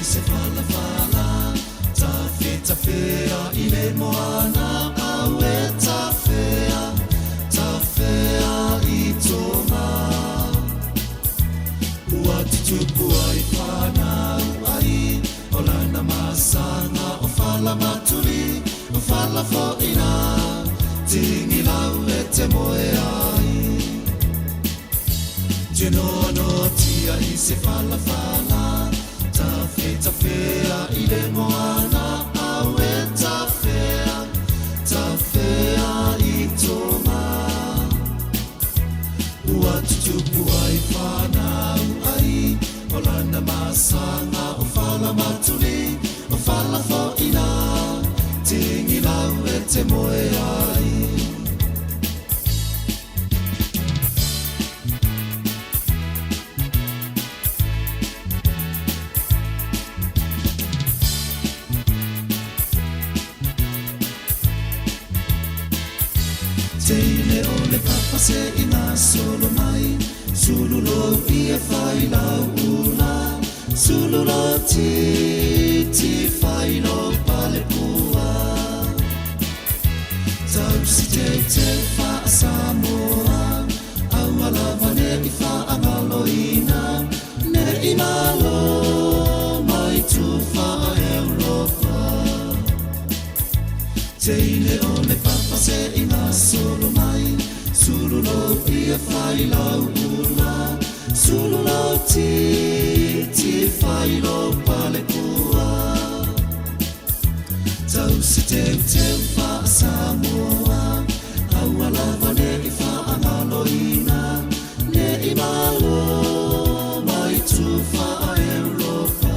se falafala Tafetafea i le moana Aue tafea, tafea i Tonga Ua tutupu ai fanau ai O lana masaga o fala matuli O fala foi na Tigilau e te moe ai Tunoanoatia i se falafala Tafetafea i le moana Aue tafea, tafea i Tonga Ua tutupu ai fanau ai O lana masaga o fala matuli O fala foi na Tigilau e te moe ai. Teine o le papa se i gasolo mai Sulu lou ia fai lau ula Sulu lou titi fai lou palepua Tausi teuteu faa-Samoa Aua lava ne i faagaloina Ne i malo mai tu faa-Europa Teine o le papa se i gasolo mai Sulu lou ia fai lau ula Sulu lou titi fai lou palepua Tausi teuteu faa-Samoa Aua lava ne i faagaloina Ne i malo mai tu faa-Europa.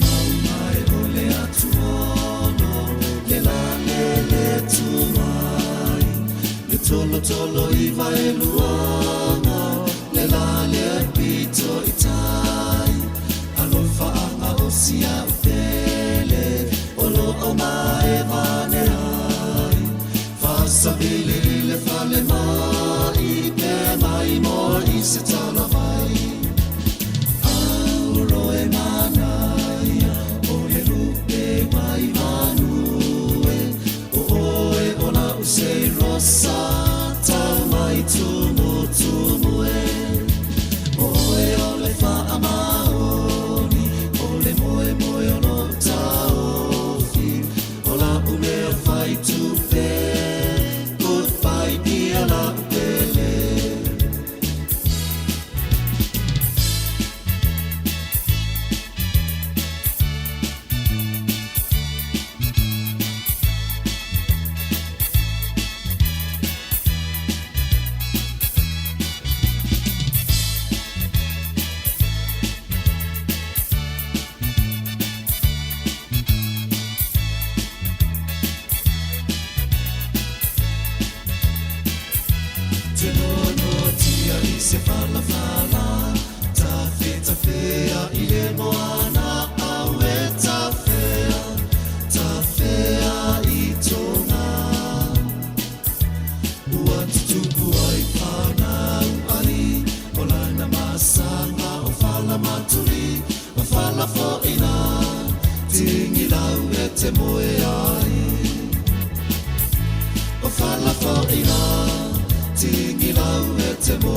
Mau mae o le atuono Le la le le tumai Le tolotolo i vaeluaga Le la le pito i tai Alofaaga o si a'u pele O loo maevane ai Faasavili i le falemai Pe maimoa i se talavai Auro e manaia O le lupe mai manu e O oe o la'u sei rosa Tau mai tumutumu e O oe o le faamaoni O le moemoe o lo'u taofi O la'u mea fai tupe Goodbye dear la'u pele. Tunoanoatia i se falafala Tafetafea i le moana Aue tafea, tafea i Tonga Ua tutupu ai fanau ai O lana masaga o fala matuli O fala foi na Tigilau e te moe ai O fala foi na Tigilau e te moe.